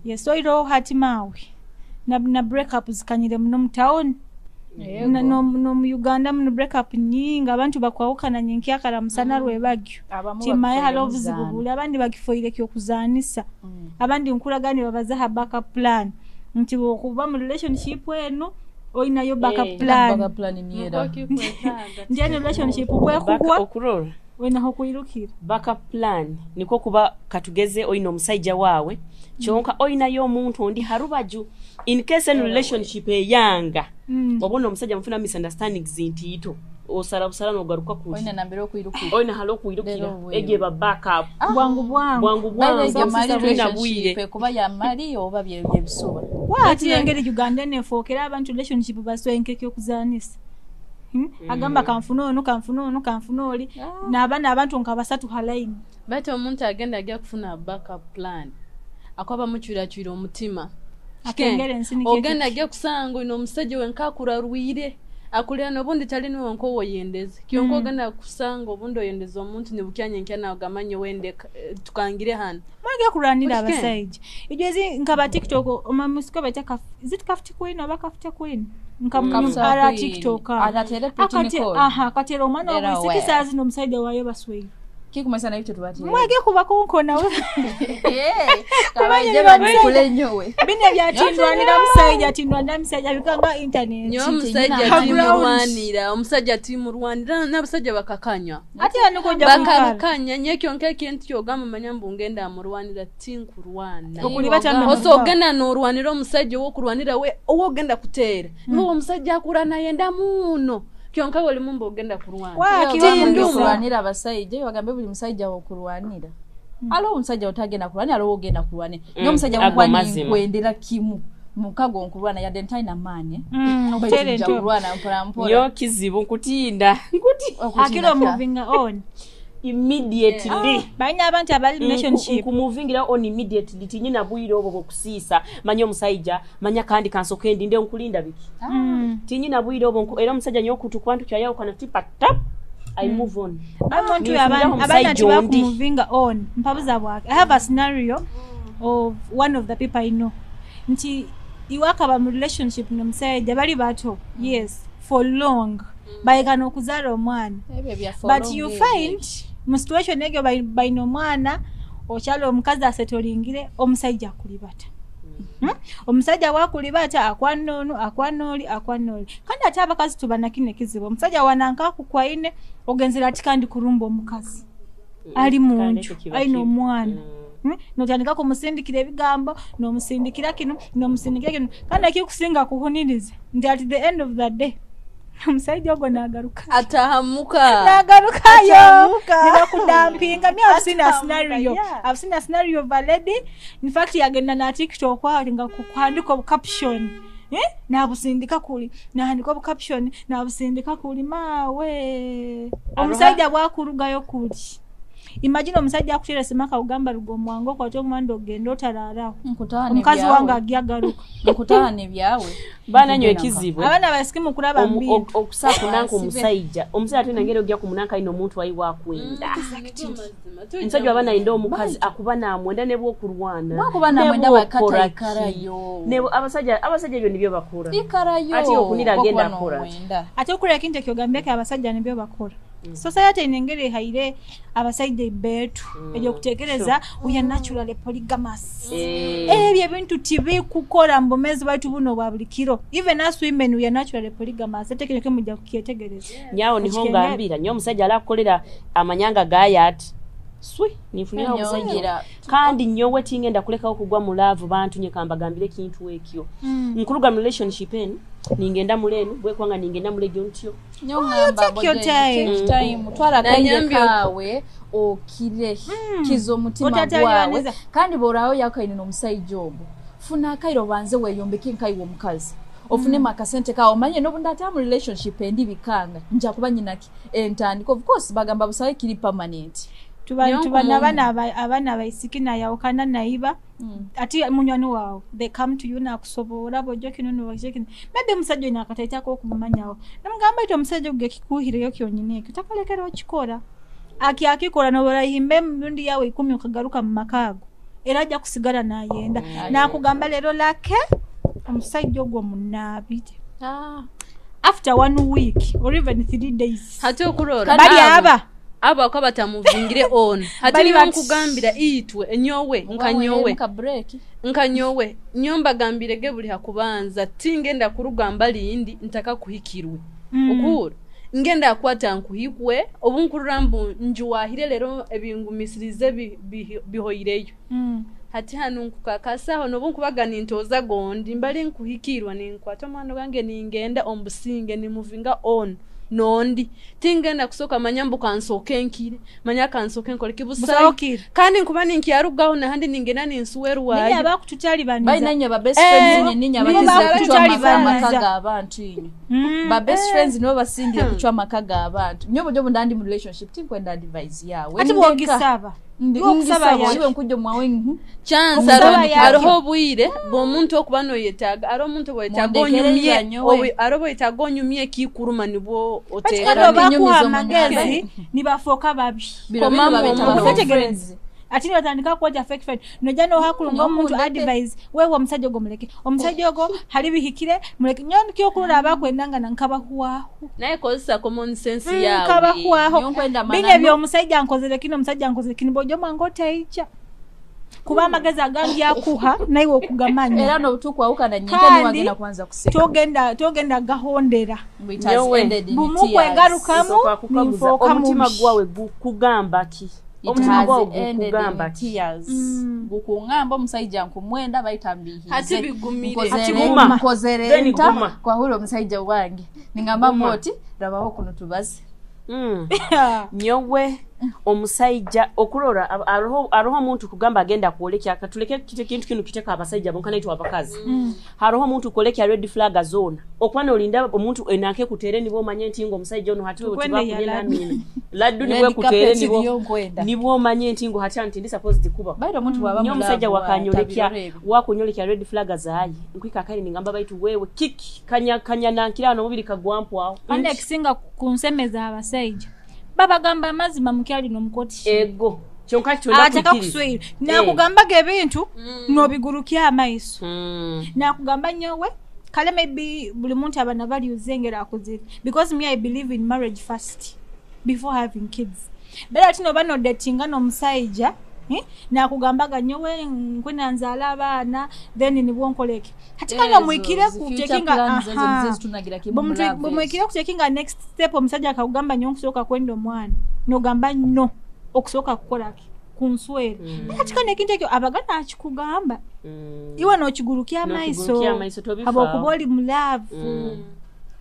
Yes, oiroho hati maawe na break up zikanyire muno mu town no mu Uganda muno break up nyingi, abantu bakwawukana nyenkyakara musana rwebagyo. Abamu Timaye hali bakifoire obuzibu muzaano. buli abandi bakifoire kyokuzanisa, abandi nkuragani babaza ha backup plan nti okuba mu relationship eno oyinayo backup plan. Backup plan niera. Nti eno relationship bwekugwa Okurora oyinaho kwirukira. Backup plan niko kuba katugeze oyina omusajja waawe, kyonka oyinayo omuntu ondi harubaju in case eno relationship eyanga. Obona omusajja mufuna misunderstandings ntiito osala busala nogaruka kuli. Oyina nambere okwirukira. Oyina hali okwirukira. Lero bweru. Egyo eba backup. Bwangu bwangu. Bwangu bwangu. Bwangu mali Tulina bwire. relationship kuba ya mali oba byebisuba. Waati engeri Uganda enefookera abantu relationship baswenke kyokuzanisa. Agamba kanfune ono, kanfune ono, kanfune oli, n'abaana abantu nka basatu halaini. Bati omuntu agenda ajja kufuna backup plan akwaba mucwiracwira omutima. Akengera ensi nikyo. Ogenda ajja kusanga oyina omusajja wenka akurarwire akulira nobundi tali niwe nkowe oyendeze kyonka ogenda kusanga obundi oyendeza omuntu nibukyanya nkya nagamanye wendeka tukangire hano. Mwage kulwanira Okike. abasajja ijo ezi nka ba TikTok omamusiko baita is it Kafti Queen oba Kafti Queen nka Kafta ara Queen. TikTok awo. Atatere Pretty Akate- Nicole. aha, katera omwana Era wabwe we. sikisaazi n'omusajja waayo baswere. Kikumasa na bityo tubatera. Mwege kubakonkona Kabaije babikule nyowe. Bino ebyatindwanira musajja, tindwanira musajja bikanga internet. Nyowe omusajja Ha, ground. timurwanira, omusajja timurwanira n'abasajja bakakanya. Ate era niko ojja kwikara. Bakakanya nyekyo nkekintu kyogamba manya mbu ngenda amurwanira tinkurwana. Okuliba kyambe. Oso ogenda n'orwanira omusajja owokurwanira we owogenda kuteera niwe omusajja akura nayenda muno kyonka we olimu mbu ogenda kurwana. Waaki Tinduma. Kulwanira abasajja bagambe buli musajja wokulwanira. Aliwo omusajja otagenda kulwanira, aliwo ogenda kulwanira. Naye omusajja Ago wokuba mazima. ninkwendera kimu mukago nkulwana yadde ntalina maanyi. Okuteera Baitu nja entyo. kulwana mpola mpola. Nyo kizibu nkutinda nkuti Akira moving on immediately. Balina abantu abali relationship. Nkumuvingira on immediately, tinyina bwire obwo bwokusiisa manya omusajja manya kandi kansoke ndinde nkulinda biki. Tinyina bwire obwo era omusajja nyo okutukuba ntukyayawukana tipa tap, I move on. Omuntu Ninfuniraho abaana omusajja ondi. tibakumuvinga on mpabuza bwake. I have a scenario of one of the people I know nti iwakaba mu relationship nomusajja bali bato, yes, for long bayekana okuzaala omwana. Ebyo bya for But long you ebyo. find mu situation egyo balina omwana okyala omukazi asetolingire omusajja akulibata. Omusajja wakulibata akwana ono, akwana oli, akwana oli, kandi ate abakazi tuba nakino ekizibu, omusajja wananka akukwaine ogenzera ati kandi kurumba omukazi ali Kandi munju ekyo kiba alina omwana. Notandika kumusindikira ebigambo, nomusindikira kino, nomusindikira kino, kandi akikusinga kuhuniriza nti at the end of the day omusajja ogwo nagaruka. Atahamuka. Nagarukayo. Atamuka. Nibakudampinga. Me, I've seen a Atamuka, scenario. I've seen a scenario of a lady, in fact yagenda na TikTok awo nga kuhandika obucaption. Eh? Nabusindika kuli, nahandika obucaption, nabusindika kuli maawe omusajja bwakurugayo kuli. Imagine omusajja akuteera semaka ugamba ruga omwangu okwate omwanda ogenda otalaarawo. Nkutaane Omukazi byawe. wange agyagaruka. Nkutaane byawe. Baana nyo ekizibu Abaana basiki kulaba mbi. Okusakunanka Asibe. Omusajja ate nengeri ojja kumunanka alina omuntu ayi wakwenda, omusajja waba nayinda omukazi akuba namwenda ne bwokulwana. Bwakuba namwenda ne bw'okola wakata ki. ikarayo. Abasajja ebyo nibyo bakola. Ikarayo. Ate okunira agenda Bwakuba akola. n'omwenda. Ate okula ekintu ekyo ogambeko abasajja nibyo bakola. Society eno engeri ehaire abasajja ebbeetu eryokutekereza we are naturally polygamous. Ebyo ebintu tibikukola mu bumezi bwaitu buno bwa buli kiro. Even us women, we are naturally polygamous, ate kino kemujja kukyetegereza. Nyawo niho Okikengera. ngambira nyo omusajja alakukolera amanyanga gaya ati swi ninfunira omusajja. Nyongera. Kandi nyowe tingenda kulekawo kugwa mu love bantu nye kambagambire ekintu ekyo. Nkuluga mu relationship eno ningenda mulenu bwekwanga ningenda mulegyo ntyo. Nyo ngamba Take your Bojeni, time. take time. Twala akaire Nanyambye- kaawe okire kiza omutima gwawe Otatalibaniza. kandi bw'olaawo yakaine n'omusajja ogwo funa akaire obanze weeyombeke nkayiwe omukazi ofunemu akasente kawe omanye nobundi ate mu relationship endi bikanga nja kuba nyinaki entandika. Of course bagamba busabe kiri permanent. Nyo Tuba nkumu- n'abaana abaana abaisiki nayawukana naiba ati munywani waawe they come to you nakusobola bwojjo kino nobwojjo kino, maybe omusajja oyo nakataitako okumumanyawo namugamba iti omusajja ogwo ekikuhireyo kyonyini ekyo takalekera okikola aki akikola noborahimba emirundi yawe 10 okagaruka mu maka ago. Era ajja kusigala nayenda. Nakugamba leero lake omusajja ogwo munaabire. After 1 week or even 3 days. Hati okurora. Bali aba. Abo akaba batamuvingire on. Hati niyo nkugambira itwe enyowe nkanyowe. Nkanyowe nyomba gambire ge buli hakubanza tingenda kurugamba lindi ntaka kuhikirwe. Okura ngenda akwata nkuhikwe obunkurura mbu njuwahire lero ebingumisirize bihoireyo. Hati hanu nkukakasaho nobunkubaga nintoza gondi mbali nkuhikirwa ninkwata omwana wange ningenda ombusinge nimuvinga on nondi tingenda kusoka manya mbu kansoke nkire manya kansoke nkole kibusayo kandi nkuba ninkiarugaho nahandi ningenda ninsuwerwayo ninya bakututali baniza bayina nya ba best friends ninya bakututali amaka abantu inyo ba best friends nibo basingira kuchwa amaka ga abantu nyo bojo ndandi mu relationship tinkwenda advice yawe ati bwogisaba ndigisaba nkujjo mwawe chance aroho bwire bw'omuntu okuba noyetaaga aro omuntu bwetaaga onyumye aro bwetaaga onyumye kikuruma nibwo oteeka bakuha amagezi nibafoka babi ati nibatandika kukwata fake friend nojja nohakulunga omuntu advice wewe omusajja ogwo muleke omusajja ogwo hali bihikire muleke nyo nikyo abakwendanga nkabahuwaho naye kozesa common sense yawe nkabahuwaho binye by'omusajja nkozere kino omusajja nkozere kino bw'ojja omwanga otaija kuba amagezi agandi akuha naye okugamanya era n'obutukwawukana nyinta niwagenda kwanza kuseka togenda gahondera bumukwegarukamu ninfooka omutima gwawe gukugamba ki omutima gwawe gukugamba ki gukungamba omusajja nkumwenda bayita mbihize hati bigumire nkozere nta kwahura omusajja wange ningamba moti rabaho kuno tubaze Nyowe omusajja okurora aroho omuntu kugamba agenda kwolekya katuleke kintu kino kiteka abasajja bonka naitwa abakazi. Haroho omuntu kwolekya red flag zona okwana olinda omuntu enanke kutere nibo omanye nti ngo omusajja ono hati otibakunyena mina laddu niwe kutere nibo nibo omanye nti ngo hati anti ndi supposed kuba bairo omuntu bwaba nyo omusajja wakanyolekya wakunyolekya red flag zayi nkwika kale ningamba baitu wewe kiki kanya kanya nankira no mubiri kagwampu aho ande kisinga kunsemeza abasajja babagamba amazima mukyali nomukoti ego kyonka kyonda ataka kuswira nakugambaga ebintu nobigurukya amaiso nakugamba nyowe kale maybe buli muntu abana values engera akuzira because me I believe in marriage first before having kids bera ati noba no datinga n'omusajja nakugambaga nyowe nkwena nzaala abaana then nibwo nkoleke hati kana omwikire kutekinga bumwikire kutekinga next step omusajja akakugamba nyo nkusooka kwenda omwana nogamba no okusooka kukolaki kunswera hati kana ekintu ekyo abagana akikugamba iwe nokigurukya amaiso habwokuba oli mu love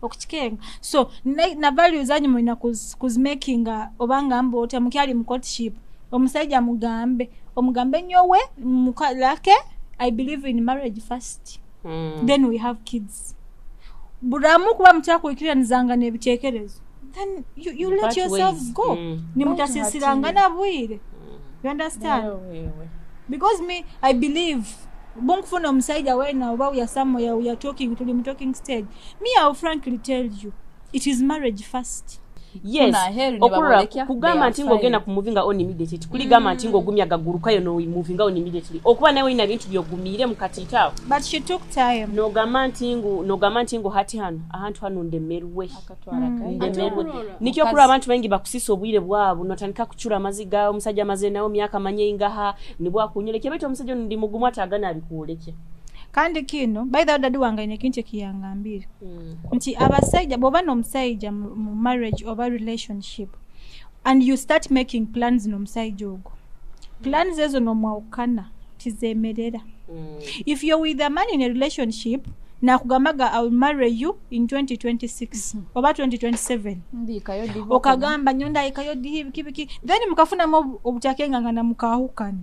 okukikenga so na values zanyu mulina kuzimakinga obanga mba otya mukyali mu courtship omusajja mugambe omugambe nyowe lake I believe in marriage first then we have kids buramu kuba mukyakuikiranizanga n'ebitekerezo then you let yourselves go nimutasisiranga nabwire you understand because me I believe bunkufuna omusajja wena oba we are somewhere we are talking tuli mu talking stage me I will frankly tell you it is marriage first. Yes, okurora kugamba nti ngogenda ku moving on immediately kuligamba nti ngogumya gagurukayo no moving on immediately okuba nawe ina bintu byogumire mukatitao but she took time nogamba nti ngo hati hano ahantu hano ndemerwe ndemerwe nikyo kura abantu bengi bakusisa obwire bwabo notandika kuchura amaziga omusajja amaze nawo myaka manye ingaha nibwa kunyolekya baitu omusajja ndi mugumu atagana abikuolekya kandi kino by the way dadi wange ine kintu ekiyangambire nti abasajja bw'oba n'omusajja mu marriage oba relationship and you start making plans n'omusajja ogwo plans ezo nomwawukana tizemerera if you're with a man in a relationship nakugambaga I will marry you in 2026 oba 2027 okagamba nyo ndayikayo biki then mukafunamu obutakengangana mukahukana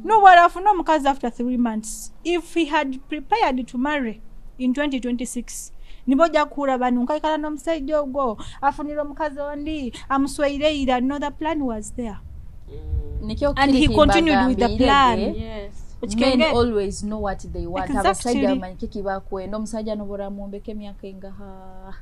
no bwarafuna omukazi after 3 months if he had prepared to marry in 2026 niboja kuhura banu nkaikala n'omusajja ogwo afunira omukazi ondi amusweireira no the plan was there and he continued with the plan. Yes. Men always know what they want. Abasajja bamanyike kibakwenda omusajja nobora mumbeke emyaka engaha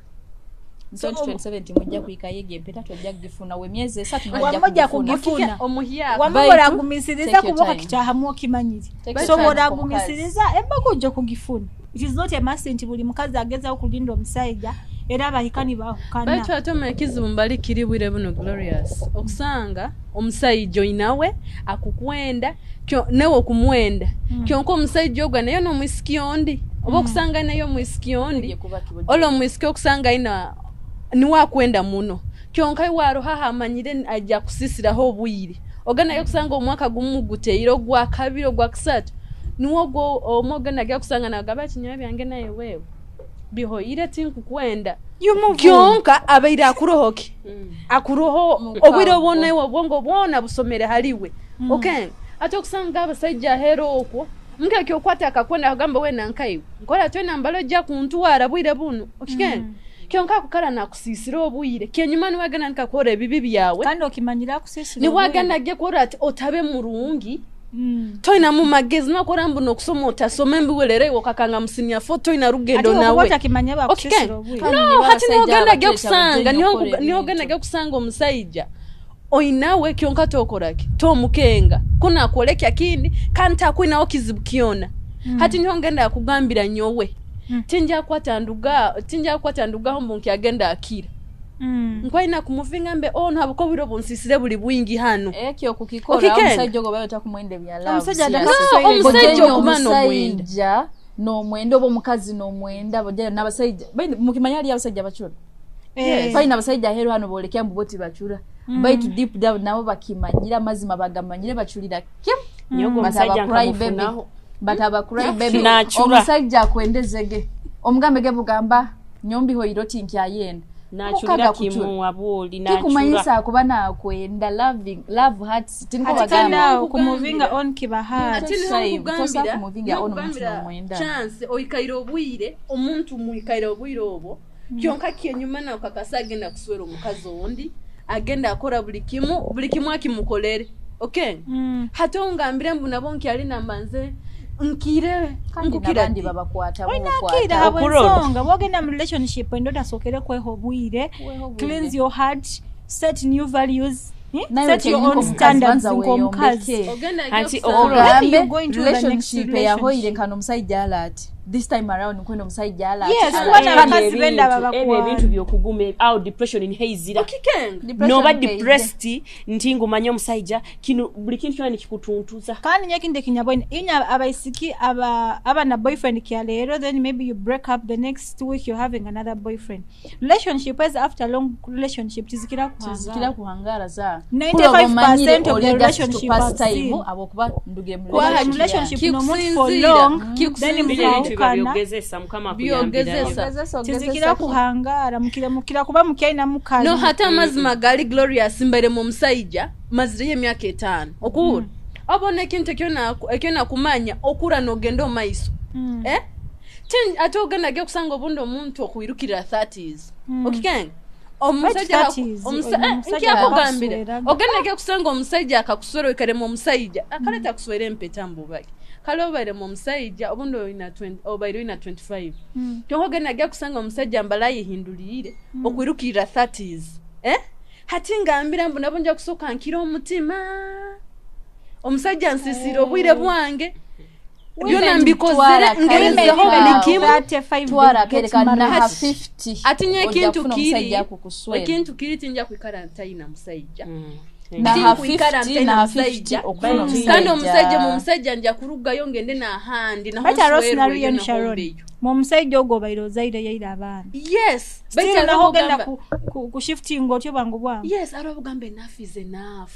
2027 timujja kuikayo empeta tojja kugifuna wemyezi esatu wamujja kugifuna omuhyaka wamwe oragumisiriza Take your kuba time. okakitahamu okimanyire Take your so time oragumisiriza embaga ojja kugifuna. It is not a must nti buli mukazi agezaho kulinda omusajja era bahika nibahukana. Baitu ate omanya ekizibu mbali kiri bwire buno Glorious, okusanga omusajja oinawe akukwenda newe okumwenda, kyonka omusajja ogwo naye nomwisiki ondi, oba okusanga naye omwisiki ondi, ola omwisiki okusanga ina niwe akwenda muno, kyonka iwe aroho amanyire ajja kusisiraho obwire, ogenda naye okusanga omwaka gumu guteire, ogwa kabiri, ogwa kusatu, niwo ogwo omwe ogenda ajja kusanga nagamba kinyowe byange naye wewe bihoire tinkukwenda. You move on. Kyonka abaire akurohoke akuroho obwire obwona iwe obwongo bwona busomere haliwe. Okay, ate okusanga abasajja ahera okwo mukeke okwata akakwenda akagamba we nankaiwe nkola twena mbalo ojja kuntwara bwire buno okikenge, kyonka akukala nakusiisira obwire kenyuma niwagenda nikakora ebibi byawe kandi okimanyira akusisira niwagenda ajja kukora ati otabe murungi, toina mu magezi nakora mbu nokusoma otasoma embiwerere iwe okakanga musinya fo toina rugendo nawe otakimanya bakusisira obwire. Kandi no niba hati abasajja niwogenda ajja abateesa kusanga bujja okukora niwogenda ebintu. ajja kusanga omusajja oinawe kyonka tokoraki tomukenga kunakwolekya kindi kandi takwinawo kizibu kyona. Hati niho ngenda akugambira nyowe tinja kukwata ndugaho mbu nkyagenda akira nkwaina kumuvinga mbe oh ntabwo bwiro bunsisire buli bwingi hano ekyo okukikora Okikenga? omusajja ogwo bayo takumwenda ebya love, Omusajja serious. ataka- No, omusajja Bojja okuba n'omwenda. omusajja n'omwenda oba omukazi n'omwenda bojja n'abasajja mukimanya ali abasajja bacura balina abasajja aheeru hano boolekya mbu bo tibacura, baitu deep down nabo bakimanyira amazima bagamanyire bacurira kimu. Nyogo But omusajja aba cry baby. nkamufunaho. But aba cry baby. Nachura. Omusajja akwendezege omugambe ge bugamba nyombiho oti nkyayenda nachurira Mukaga kucura. kimu abwoli Kikumanyisa nachura akuba nakwenda loving love hearts tinko Ati kandi bagamba awo kumuvinga on kiba hard. Ate niho Time, nkugambira, tosobola kumuvinga niho ono omuntu nkugambira n'omwenda. Chance oikaire obwire omuntu mwikaire obwire obwo kyonka kyenyuma nawe kakasa agenda kuswera omukazi ondi agenda akora buli kimu akimukolere okay. Hati ongambire mbu nabo nkyali nambanze nkire kandi nkukira n'abandi ddi? babakwata Oinakira bukwata habwensonga bwogenda mu relationship endo otasookere kweha obwire, cleanse your heart, set new values, Nawe set your kyenyi own nk'omukazi standards banza nk'omukazi. weeyombeke. Ogenda ajja Anti kusanga- okulora. Then you Ogambe go into the next relationship eyahoyire relationship. nkano omusajja ala ati this time around nkwenda omusajja ala ati Yes, ala kuba ati. n'abakazi Ebyo benda ebintu- babakwana. ebyo ebintu byokuguma awo depression nheizira Okikenga. Depression noba keije. depressed nti ngumanye omusajja kino buli kintu kyona nikikutuntuza kandi nyo ekindi ekinyabwene inya abaisiki aba na boyfriend kya leero, then maybe you break up the next week you're having another boyfriend. Relationship is after long relationship tizikira Tizikira kuhangara. kuhangara za 95% of the relationship I've seen. abokuba ndugire mu Kwa relationship relationship yange. no muntu for Kikusinziira. long, then Kikusinziira. Bino ebintu biba mukawukana byogezesa mukama akuyambirayo. Byogezesa. Ogezesa, ogezesa tizikira ki? kuhangara mukira kuba mukyaina mukazi. No hati amazima gali Glorious mbairemu omusajja mazireyo emyaka 5 okuwura obona ekintu ekyo nakumanya okura nogenda omaiso eh? Ate ogenda ge okusanga obundi omuntu okwirukirira 30s okikenga omusajja Right, 30s, omusajja nkyakugambira akakusweraga. ogenda ge kusanga omusajja akakuswera oikaremu omusajja akale takuswera empeta mbubaki kale obairemu omusajja obundi oyina 20 obaire oyina 25 kyonka ogenda ge kusanga omusajja mbala ayihindulire okwirukirira 30s eh? Hati ngambira mbu nabo nja kusooka nkira omutima omusajja nsisira obwire bwange byona mbikozere Twara ngezeho kale buli kimu 35 Twara they get kereka married. naha 50 ati nyo ojja ekintu kufuna kiri omusajja akukuswera. ekintu kiri tinja kwikara ntayina musajja Naha Tinkwikara 50 ntayina naha musajja 50 okufuna kandi omusajja mu omusajja musajja nja kurugayo ngende n'ahandi naho But nswerweyo Rosemary and naho Sharon, mbeyo. mu musajja ogwo obaire ozaire yaire abaana. Yes, Still baitu naho ogenda arabugamba- ku shifting otyo bwangu bwangu. yes arabugamba enough is enough.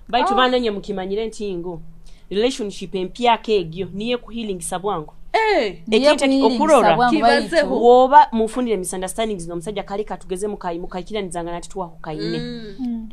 Baitu bananye mukimanyire nti ngo relationship empyaka egyo niye kuhealingisa bwangu. Eh, Niye Ekintu kuhealingisa okurora bwangu kibazeho. baitu. woba mufunire misunderstandings n'omusajja kale katugeze mukaikiranizanga nati twahukaine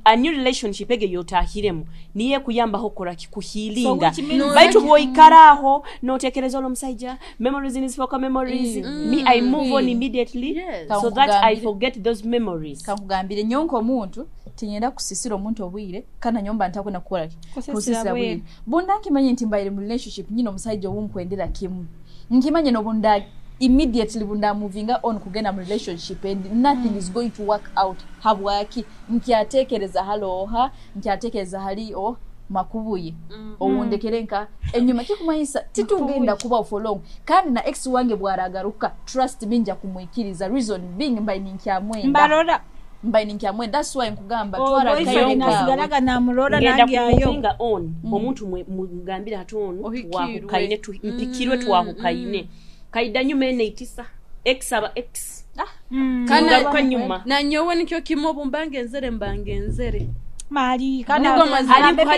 a new relationship ege yotahiremu niye kuyambaho okora kikuhealinga So which means- baitu bwoikara aho notekereza olwo omusajja memories nizifoka memories me I move on immediately Yes. so that I Kankugambire. forget those memories. Kankugambire nyo nk'omuntu tinyenda kusisira omuntu obwire kana nyomba ntakwenda kukola ki? Kusisira Kusisira bwire. bwire bunda nkimanye nti mbaire mu relationship nyina omusajja owunkwendera kimu nkimanye nobunda Immediately bunda movinga on kugenda mu relationship and nothing is going to work out. Habwaki nkyatekereza haloha, nkyatekereza hali o makubuye owundekere nka enyuma, kikumanyisa titugenda kuba for long. Kandi na ex wange bwaragaruka, trust me, nja kumwikiriza, reason being mbaye ninkyamwenda. Mbarora. Mbaye ninkyamwenda. That's why nkugamba Oh, twara boyfriend akaire kawe. nasigalaga namurora Ngenda nagyayo. kumuvinga on omuntu mugambire hati ono Ohikirwe. twahukaine, mpikirwe, twahukaine, kaida nyuma ene itisa ex aba ex. Kana- Ngaruka nyuma. Nanyowe nikyo kimwe, obu mbangenzere mbangenzere. Mali Niko mazima.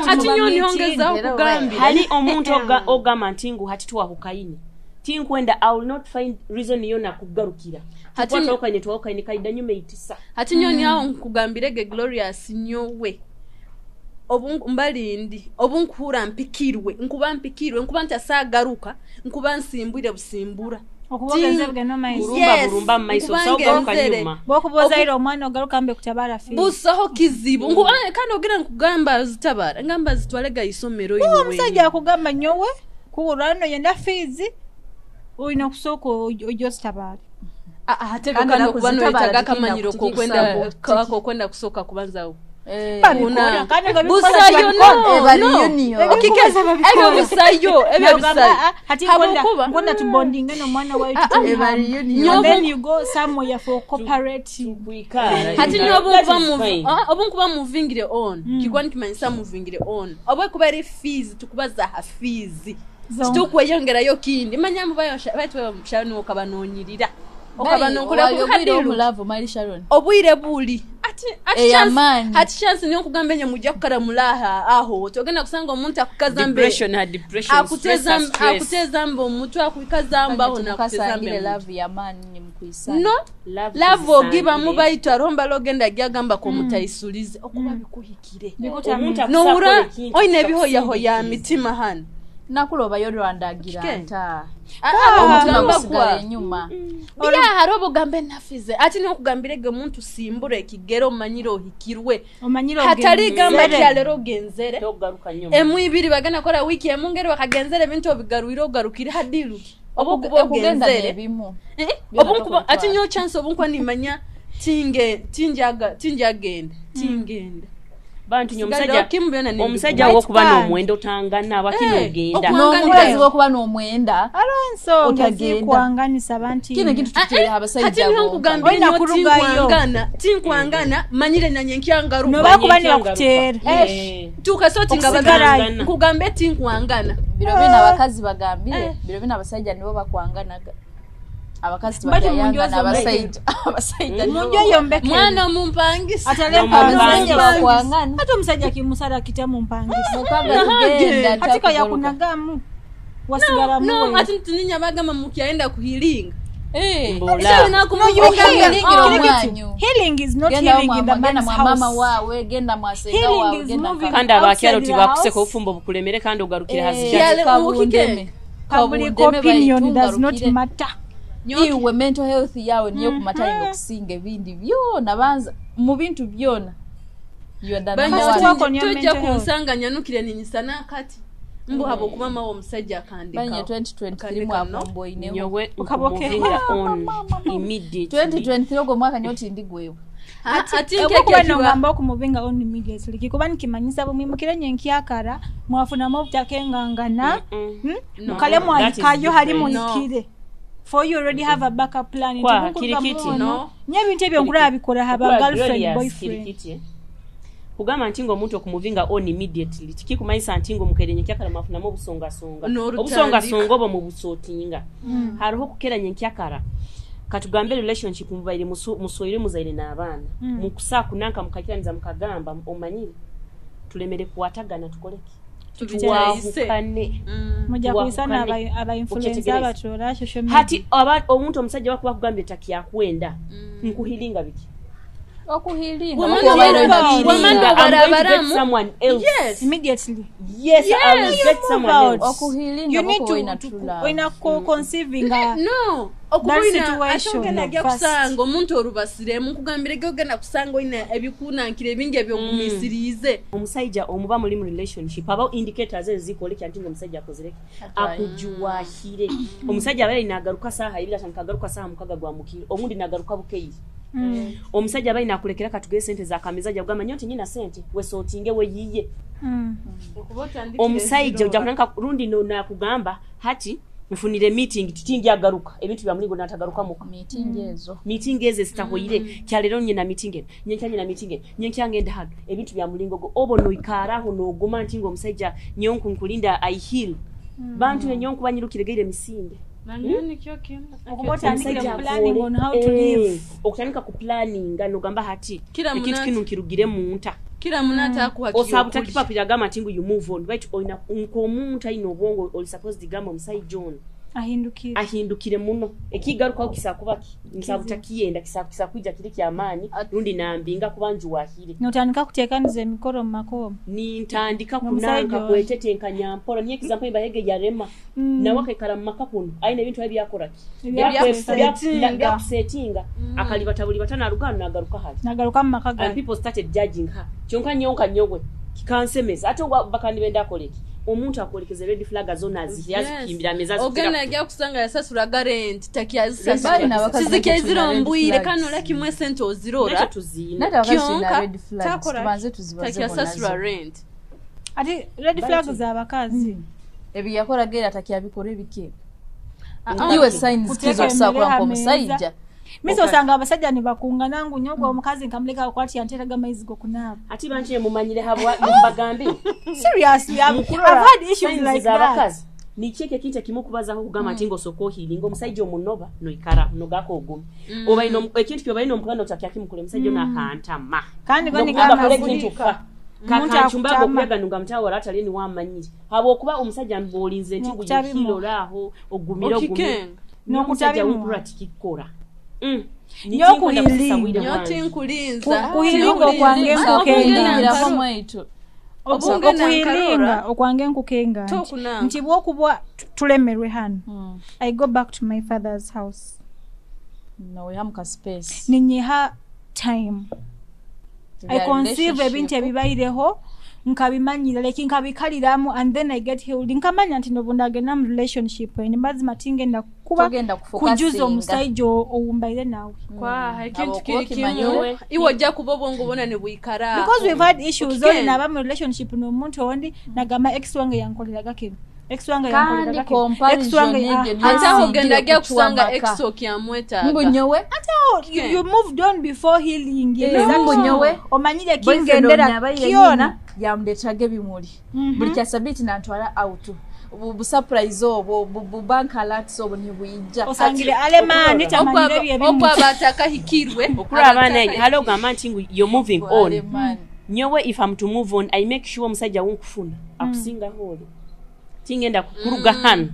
Ati nyo nihongezaho kugambira. Hari omuntu ogamba nti ngu hati twahukaine, tinkwenda, I will not find reason yona kugarukira. Twahukanye, twahukanye, kaida nyuma itisa. Hati nyo niaho nkugambirege Glorious, nyowe obu mbalindi, obu nkuhura mpikirwe, nkuba mpikirwe, nkuba ntasagaruka, nkuba nsimbwire busimbura. Okuba ogenda maiso. Burumba, Yes, burumba mu maiso, nkuba busaho garuka ngenzere. nyuma. Bwokuba ozaire omwana ogaruka mbe kutabara fi. Busaho kizibu. Kandi ogira nkugamba zitabara, ngamba zitwalega isomero Uwo iwe. omusajja akugamba nyowe kuwulwa yenda fiizi, olina okusooka ojja ozitabaale. Ate Kandi kandi naku okuba zitabara noyetaga tikinda akamanyiro kutikisa. kokwenda kusooka kubanza Babikora, kandi nga bikola busayo. tibabikola. No, Eh, bari no. union. Okikeza ebyo busayo, ebyo Nagamba, busayo. "Ah, hati nkonda Habwokuba- nkonda tubondinge n'omwana waitu." Eh, bari union. And then you go somewhere for cooperative. Kuikara. Hati niyo obu That nkuba is fine. obu nkuba muvingire on, kikuba nikimanyisa muvingire on, oba kuba eri fees, tukubaza ha fees, titukweyongerayo kindi manya baitu bamushani okabanonyirira okabanonkola Wali obwire hadiru. omulavu Mary Sharon. Obwire buli ati Ey'amaanyi. hati chance niyo nkugamba enye mujja kukara mulaha aho togenda kusanga omuntu akukaza mbe Depression ha depression, akuteza stress ha stress. akuteza mbe omutwe akuikaza mbaho nakuteza mbe Mukasangire omutwe. love y'amaanyi nimukwisana. No. Love love ogibamu tuzisangire. baitu hariho mbala ogenda gyagamba ko mutaisulize okuba bikuhikire. Omuntu Nohura akusakora ekintu oine ebihoyahoya kikakusindikiriza. mitima hano. Nakulobayo rwandagira Kike. nta Omutima omutima gusigala gusigala enyuma. Bira hariho obugambo enafize ati niyo nkugambirege omuntu simbura ekigere omanyire ohikirwe. Omanyire Hatari gamba ogenzere. kyalero ogenzere. Togaruka nyuma. Emu ibiri bagenda kora wiki emu ngeri bakagenzera ebintu obigarwire ogarukire hadiru oba okuba Okugenda ogenzere. n'ebimu. Obu Byona nkuba tokubitwara. ati nyo chance obu nkuba nimanya tinge tinjaga tinjagenda tingenda. Bantu nyo Sigalira omusajja okimu byona nibikuba. omusajja wokuba White n'omwenda otangana abakina ogenda. N'omukazi wokuba n'omwenda Hariho ensonga Otagenda. zikwanganisa banti. Kino ekintu tuteera abasajja Hati niho bonka. nkugambire Olina nyo kurugayo. tinkwangana tinkwangana manyire nanye nkyangaruka. Noba kuba nibakuteera. Tukasotinga Okusigalayo. bagamba nkugambe tinkwangana. Biro bino abakazi bagambire, biro bino abasajja nibo bakwanganaga, abakazi Mbati tibakyayangana. munju Abasajja, abasajja nibo Munju eyombekere. Mwana mumpangisa. Atale abasajja mpangisa. bakwangana. Ate omusajja kimusala kitya mumpangisa? Mukaga tugenda. Hatika yakunagamu wasigala No, muwe. ati tuninya bagamba mukyayenda kuhilinga. Mbola. No, you heal. Healing Kirikiti. Healing is not Genda healing in the genda man's mwa mama house. wawe, genda mwasenga Healing wawe, is genda moving Kandi abakyalo outside the tibakuseka house. obufumbo bukulemere kandi ogarukire Eh, hazija. Kyale kabundeme. Public Kabundeme opinion baitu does not ngarukire. matter. Iwe mental health yawe niyo kumatainga okusinga ebindi byona, banza mu bintu byona you are the number First one. work on your tojja mental health. kunsanga nyanukire ninyisa nakati mbu haba okuba mawe omusajja Banye akandekawo 2023 Akandeka no. mwakumboineho. Nyowe Okaboke. nkumuvinga on immediately. 2023 ogwo mwaka nyo tindi gwewe. Ati Okuba nkeke nongamba okumuvinga on immediately kikuba nikimanyisa bumwimukire nyenkyakara mwafunamu obutakengangana. No, Mukale that is mwahikayo hali different. muhikire, for you already have a backup plan nti Kwa, bunkuruga kirikiti. muono. No. Nye ebintu ebyo nkulaba bikola haba Okuba girlfriend Glorious boyfriend. kirikiti, eh. Kugamba nti ng'omuntu okumuvinga on immediately tikikumanyisa nti ng'omukeere nyenkyakara mwafunamu obusongasonga. N'olutandika. Obusongasonga obwo mubusootinga hariho okukera nyenkyakara, katugambe relationship mubaire musoire muzaire n'abaana, mukusaakunanka mukakiraniza mukagamba omanyire tulemere kuwatagana tukoleki tuwahukane. Mujja kuyisana Tuwahukane. aba influencer Okyetegereza. abatoola social media. Hati omuntu omusajja bakuba kugambye takyakwenda nkuhiringa biki? Okuhealinga. Woman Okuba will- olina woman healing. will- I'm going to get Barabaramu. someone else. Yes. Immediately. Yes, I will Yes. get You someone move else. out. Okuhealinga You need kuba to, olina to true love. olina conceiving a No, okuba That olina situation ate ogenda ajja first. kusanga omuntu olubasiremu nkugambire ge ogenda kusanga olina ebikunankira ebingi ebyogumisiriize. Omusajja omuba muli mu relationship abawo indicators ezo zikolekya nti ngaomusajja akozereki akujuwahire. Omusajja abeera nagaruka saaha ibiri atandika agaruka saaha mukaga gwa mukiro, obundi nagaruka bukeire. Omusajja abaire nakulekera katugeye sente zakameza ajja kugamba nyo nti nyina sente wesootinge weyiye. Omusajja ojja kutandika rundi no nakugamba hati nfunire meeting titingi agaruka ebintu bya mulingo natagaruka muka Meeting ezo. Meeting ezo zitahoire kyalero nyina meeting eno nyenkya nyina meeting eno nyenkya ngenda hano ebintu bya mulingo go obo noikaraho noguma nti ng'omusajja nyonku nkulinda I heal. Bantu enyonku banyirukiregeire misinde. Okuba otandikire Omusajja planning akole. on how to live. Okutandika ku planninga nogamba hati Kila ekintu munati. kino nkirugire munta Kila munati akuha osaba kyokulya. butakipapira agamba nti ngu you move on right olina nk'omuntu ayina obwongo oli supposed gamba omusajja ono ahindukire ahindukire muno ekigarukaho kisakuba ki nsaba butakiyenda kisa kwijja kiri kyamaanyi rundi nambinga kuba njuwahire. Notandika kuteekaniza emikolo mu makomo. Nintandika Omusajja kunanka oyo. kwetetenkanya mpola niyo example embahege yarema nawe akaikara mu maka kuno ayina ebintu ebyakoraki Ebyakusetinga. byakusetinga akalibata buli bata naruga nagaruka hali nagaruka mu maka and gange. people started judging her kyonka nyonka nyowe kikansemeza ate bakandi benda akoleki omuntu akolekeza red flag zona azikimbira ameza. Ogenda ajja kusanga yasasulaga rent. Bali Takyazisasula n'abakazi sizikyezira batulina red ombwire flags. kanola kimwe esente ozirora. Nakyo tuziina. Nate abakazi tulina Kyonka, red flags. takola Tubanze tuzibaze takyasasula bonazo. rent. Ate red flag z'abakazi Ebyo yakola era takyabikola ebike. Ah, Iwe signs Kuteeka kizo okusaakula emmere nk'omusajja. Misa osanga abasajja ne bakunga nangu nnyo gwe omukazi nkamuleka akwati yanteeraga amaizi gokunaaba. Ate bantu mumanyire habwa mubagambe. Seriously, I've had issues Signs like that. z'abakazi niki ekyo ekintu ekimukubazaho okugamba nti ng'osooka ohiringa omusajja omunoba noikara nogako ogumi oba ekintu kyobalina omukola notakyakimukole omusajja ono akantama. Kandi go Nokugamba nigamba kole nti- ekintu fa Omuntu kakancumbaaga akutama. okuyaganunga mutawala atali niwamanyire habwokuba omusajja mbolinze nti N'okutabimuwa. nguyihiroraaho ogumire ogumire. Okikenga. N'omusajja N'okutabimuwa. wukula tikikora. Nyo okuhealinga. Nyo tinkulinza. Kuhilinga okwange nkukenga. Okuhilingirako mwaitu. Obunge Okuhilinga nankarora. okwange nkukenga nti- Tokunanga. nti bwokubwa tulemerwe hano I go back to my father's house. No, we have ka space. Ninyiha time I Their conceive relationship. ebintu ebibaireho nkabimanyira like nkabikaliramu and then I get healed nkamanya nti nobundagenda mu relationship eni mazima tingenda kuba Togenda kufocusinga. kujuza omusajja owumbaire nawe. Kwaha ekintu Abo kiri okuba kimu iwe ojja kuba obwongo bwona ne bwikara. Because we've had issues Okikenga. oli naba mu relationship n'omuntu ondi nagamba ex wange yankoleraga kino ex wange Kandi yankoleraga kino ex comparison wange egyo ah, niyo Ate aho Esigire ogenda ajja kucuwa kusanga maka. ex okyamwetaaga. Mbu nyowe oh, you moved on before healing. Eh, mbu nyowe omanyire boyfriend kingendera ono aba kyona yenyina yamuleeteraga ebimuli buli kya sabiiti nantwala out. Bu surprise obwo bu bank alerts obwo ntibuyijja. Osangire alemani tamanyire ebyo ebimu. Okwaba atakahikirwe. Okula abaana hali ogamba nti ngu you're moving on. Alemani. Nyowe if I'm to move on I make sure omusajja wunkufuna akusingaho oli tingenda kuruga hano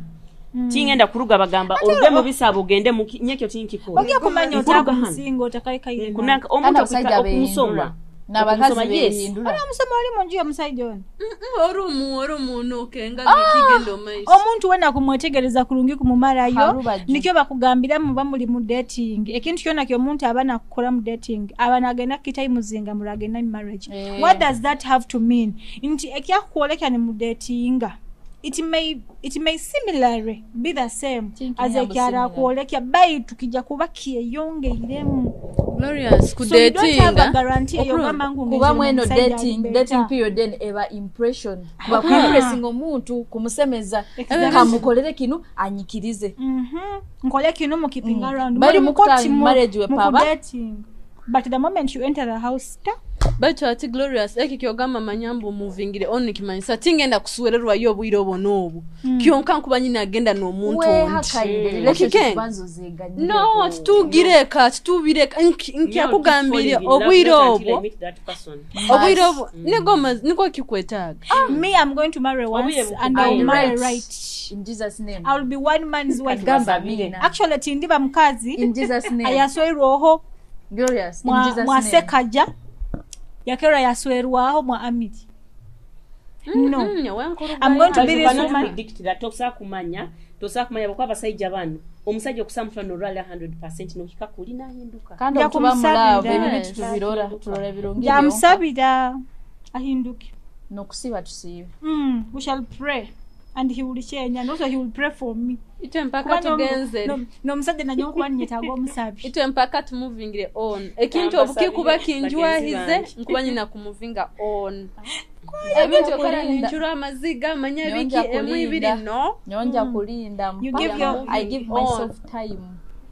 tingenda kuruga bagamba oruge mu bisaabo ogende nyekyo tinkikola. Ojja kumanya Nkuruga hano. otakusinga otakaikaire Kunanka Kandi omuntu abasajja okumusoma beehindula n'abakazi Okumusoma, yes. beehindula. Omusoma oli munju y'omusajja ono. Orumu orumu nokenga bikigenda omaiso. Omuntu wena kumwetegereza kulungi kumumalayo Harubaju. nikyo bakugambira muba muli mu dating ekintu kyona kyomuntu aba nakukola mu dating aba nagenda kitayimuzinga mulagenda mu marriage. Eh. What does that have to mean nti ekyakukwolekya ne mu datinga it may similarly be the same Thinking as yabo ekyala similar. akwolekya baitu kijja kuba kyeyongeiremu. Glorious ku So you don't have a datinga. guarantee eyo Okulonda. ogamba ngu Kuba mweno omusajja ali dating better. dating period then eba impression kuba kuimpressinga omuntu kumusemeza Exactly. kamukolere kino anyikirize. Nkole kino mu keeping around Bali Muli mu mukutala koti mu- marriage we mu paba. dating but the moment you enter the house ta Baitu ati Glorious eki kyogamba manya mbu muvingire onu kimanyisa tingenda kusuwererwayo obwire obwo n'obwo kyonka nkuba nyina agenda n'omuntu ondi. Wehakaire relationship Okikenga. banza ozeganyireko. No titugireka titubireka nkyakugambire obwire obwo obwire obwo niko niko kikwetaaga. Me, I'm going to marry once Obwire and I will And marry right. right. In Jesus name. I will be one man's wife. Gamba amina. Actually tindiba mukazi In Jesus name. ayaswairwoho Glorious, in Mwa, Jesus' mwa name. Sekaja yakera yaswerwaho mwa Amiri. No. I'm going to But be you this cannot woman. predict that. Tosobola kumanya, tosobola kumanya bw'okuba abasajja bano omusajja okusamutula n'olwala 100% n'ohika kuli n'ahinduka. Kandi Nja otuba mu love, kumusabira. ebibi tubirora, turora ebirungi byonka. Njamusabira ahinduke. N'okusiiba tusiibe. We shall pray and he will change and also he will pray for me. Itwe mpaka Kuba tugenzere. N'omusajja nanyo nkuba nyetaaga omusabi. Itwe mpaka tumuvingire on. Ekintu Kamba obukikuba sabire kinjwahize bagenzi bange. nkuba nyina kumuvinga on. Ebintu okora kulinda. ninjura amaziga manya biki Nyonja emu ibiri kulinda. no. Nyonja kulinda You mpaka give your- I give On. myself time.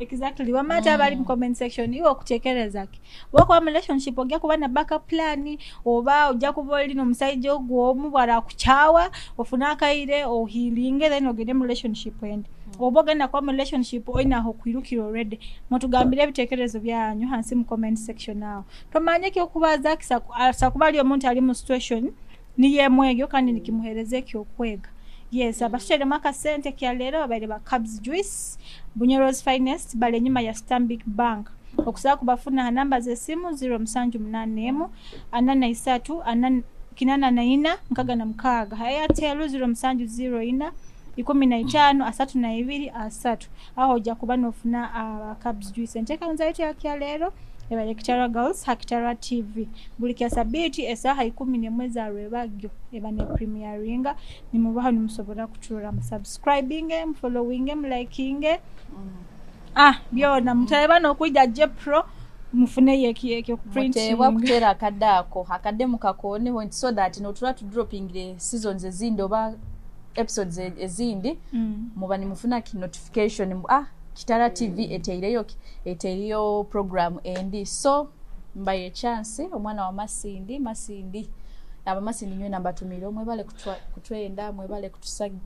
Exactly. Wamata abali mu comment section iwe okutekereza ki? Wakuba mu relationship ojja kuba na backup plan oba ojja kuba oli n'omusajja ogwo omu bw'arakukyawa ofune akaire ohealinge then ogende mu relationship endi. Oba ogenda kuba mu relationship olina aho okwirukira already. Mutugambire ebitekerezo byanyu hansi mu comment section awo. Tomanye ekyokubaza kuba ali omuntu ali mu situation niyo emu egyo kandi nikimuheereza ekyokwega. Yes, abatuteeremu akasente kya leero babaire ba Cabs Juice, Bunyoro's Finest, bali enyuma ya Stanbic Bank. Okusobola kubafuna ha namba z'essimu 0781 43 84 66. Ha Airtel 0704 15 32 3. Aho ojja kuba n'ofuna aba Cabs Juice. Enteekaniza yaitu ya kya leero ebaire Kitara Girls ha Kitara TV. Buli kya sabiiti esaaha 11 za lwebagyo eba ne premieringa nimubaho nimusobola kutuula mu subscribing, mu following, mu liking. Byona mutaleba n'okwijja J Pro mufuneyo ekyo Muteebwa printing. kuteera akadde ako akadde mukakooneho nti so that notula tudroppingire seasons ezindi oba episodes ezindi muba nimufuna ki notification mbu, Kitara TV eteireyo eteireyo program endi. So mbaye chance omwana wa Masindi, Masindi abamasindi nywena mbatumire mwebale kutwenda, mwebale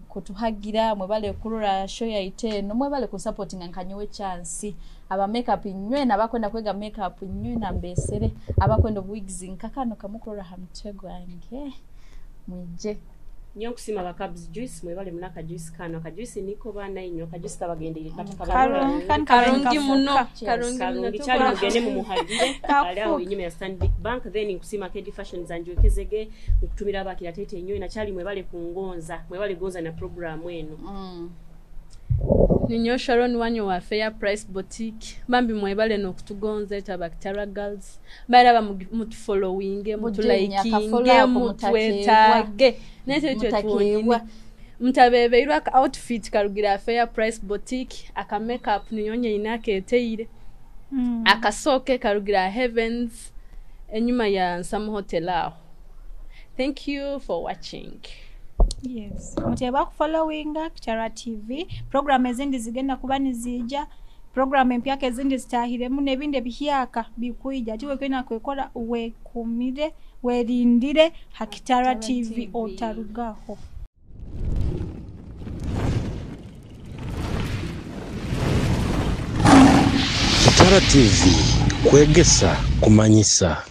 kutuhagira, mwebale kurora show yaitu eno, mwebale kusupportinga nkanyowe chance. Aba makeup nywena abakwenda kwega makeup nywena mbesere abakwenda wigs nkakano kamukurora ha mutwe gwange mwije. Nyo nkusima ba Cabs Juice mwebale munaka juice kano aka juice niko bana inyo aka juice kabagendere kata Karungi kabarungi Karungi muno. Cheers. Karungi muno. karungi kyali mugende mumuhagire ali awo enyuma ya Stanbic Bank. Then nkusima Kedi Fashion zanjwekezege nkutumira abakira tete enyo na kyali mwebale kungonza mwebale gonza na program eno. Ninyo Sharon wanyu wa Fair Price Boutique. Bambi mwebale n'okutugonza eta ba Kitara Girls. Balaba mutufollowinge, Mujje mutulaikinge, akafollow ako mutwetage. Nete twe Mutakeebwa. twonyini. Mutabebeirwa aka outfit karugira Fair Price Boutique, aka makeup niyo nyina aketeire. Akasooke karugira Heavens enyuma ya Nsamo Hotel aho. Thank you for watching. Yes. Muteeba kufollowinga Kitara TV. Program ezindi zigenda kuba nizija. Program empyaka ezindi zitahiremu n'ebindi ebihyaka bikwija. Ati wekwena kwekora wekumire werindire ha Kitara TV TV. otarugaho. Kitara TV kwegesa kumanyisa.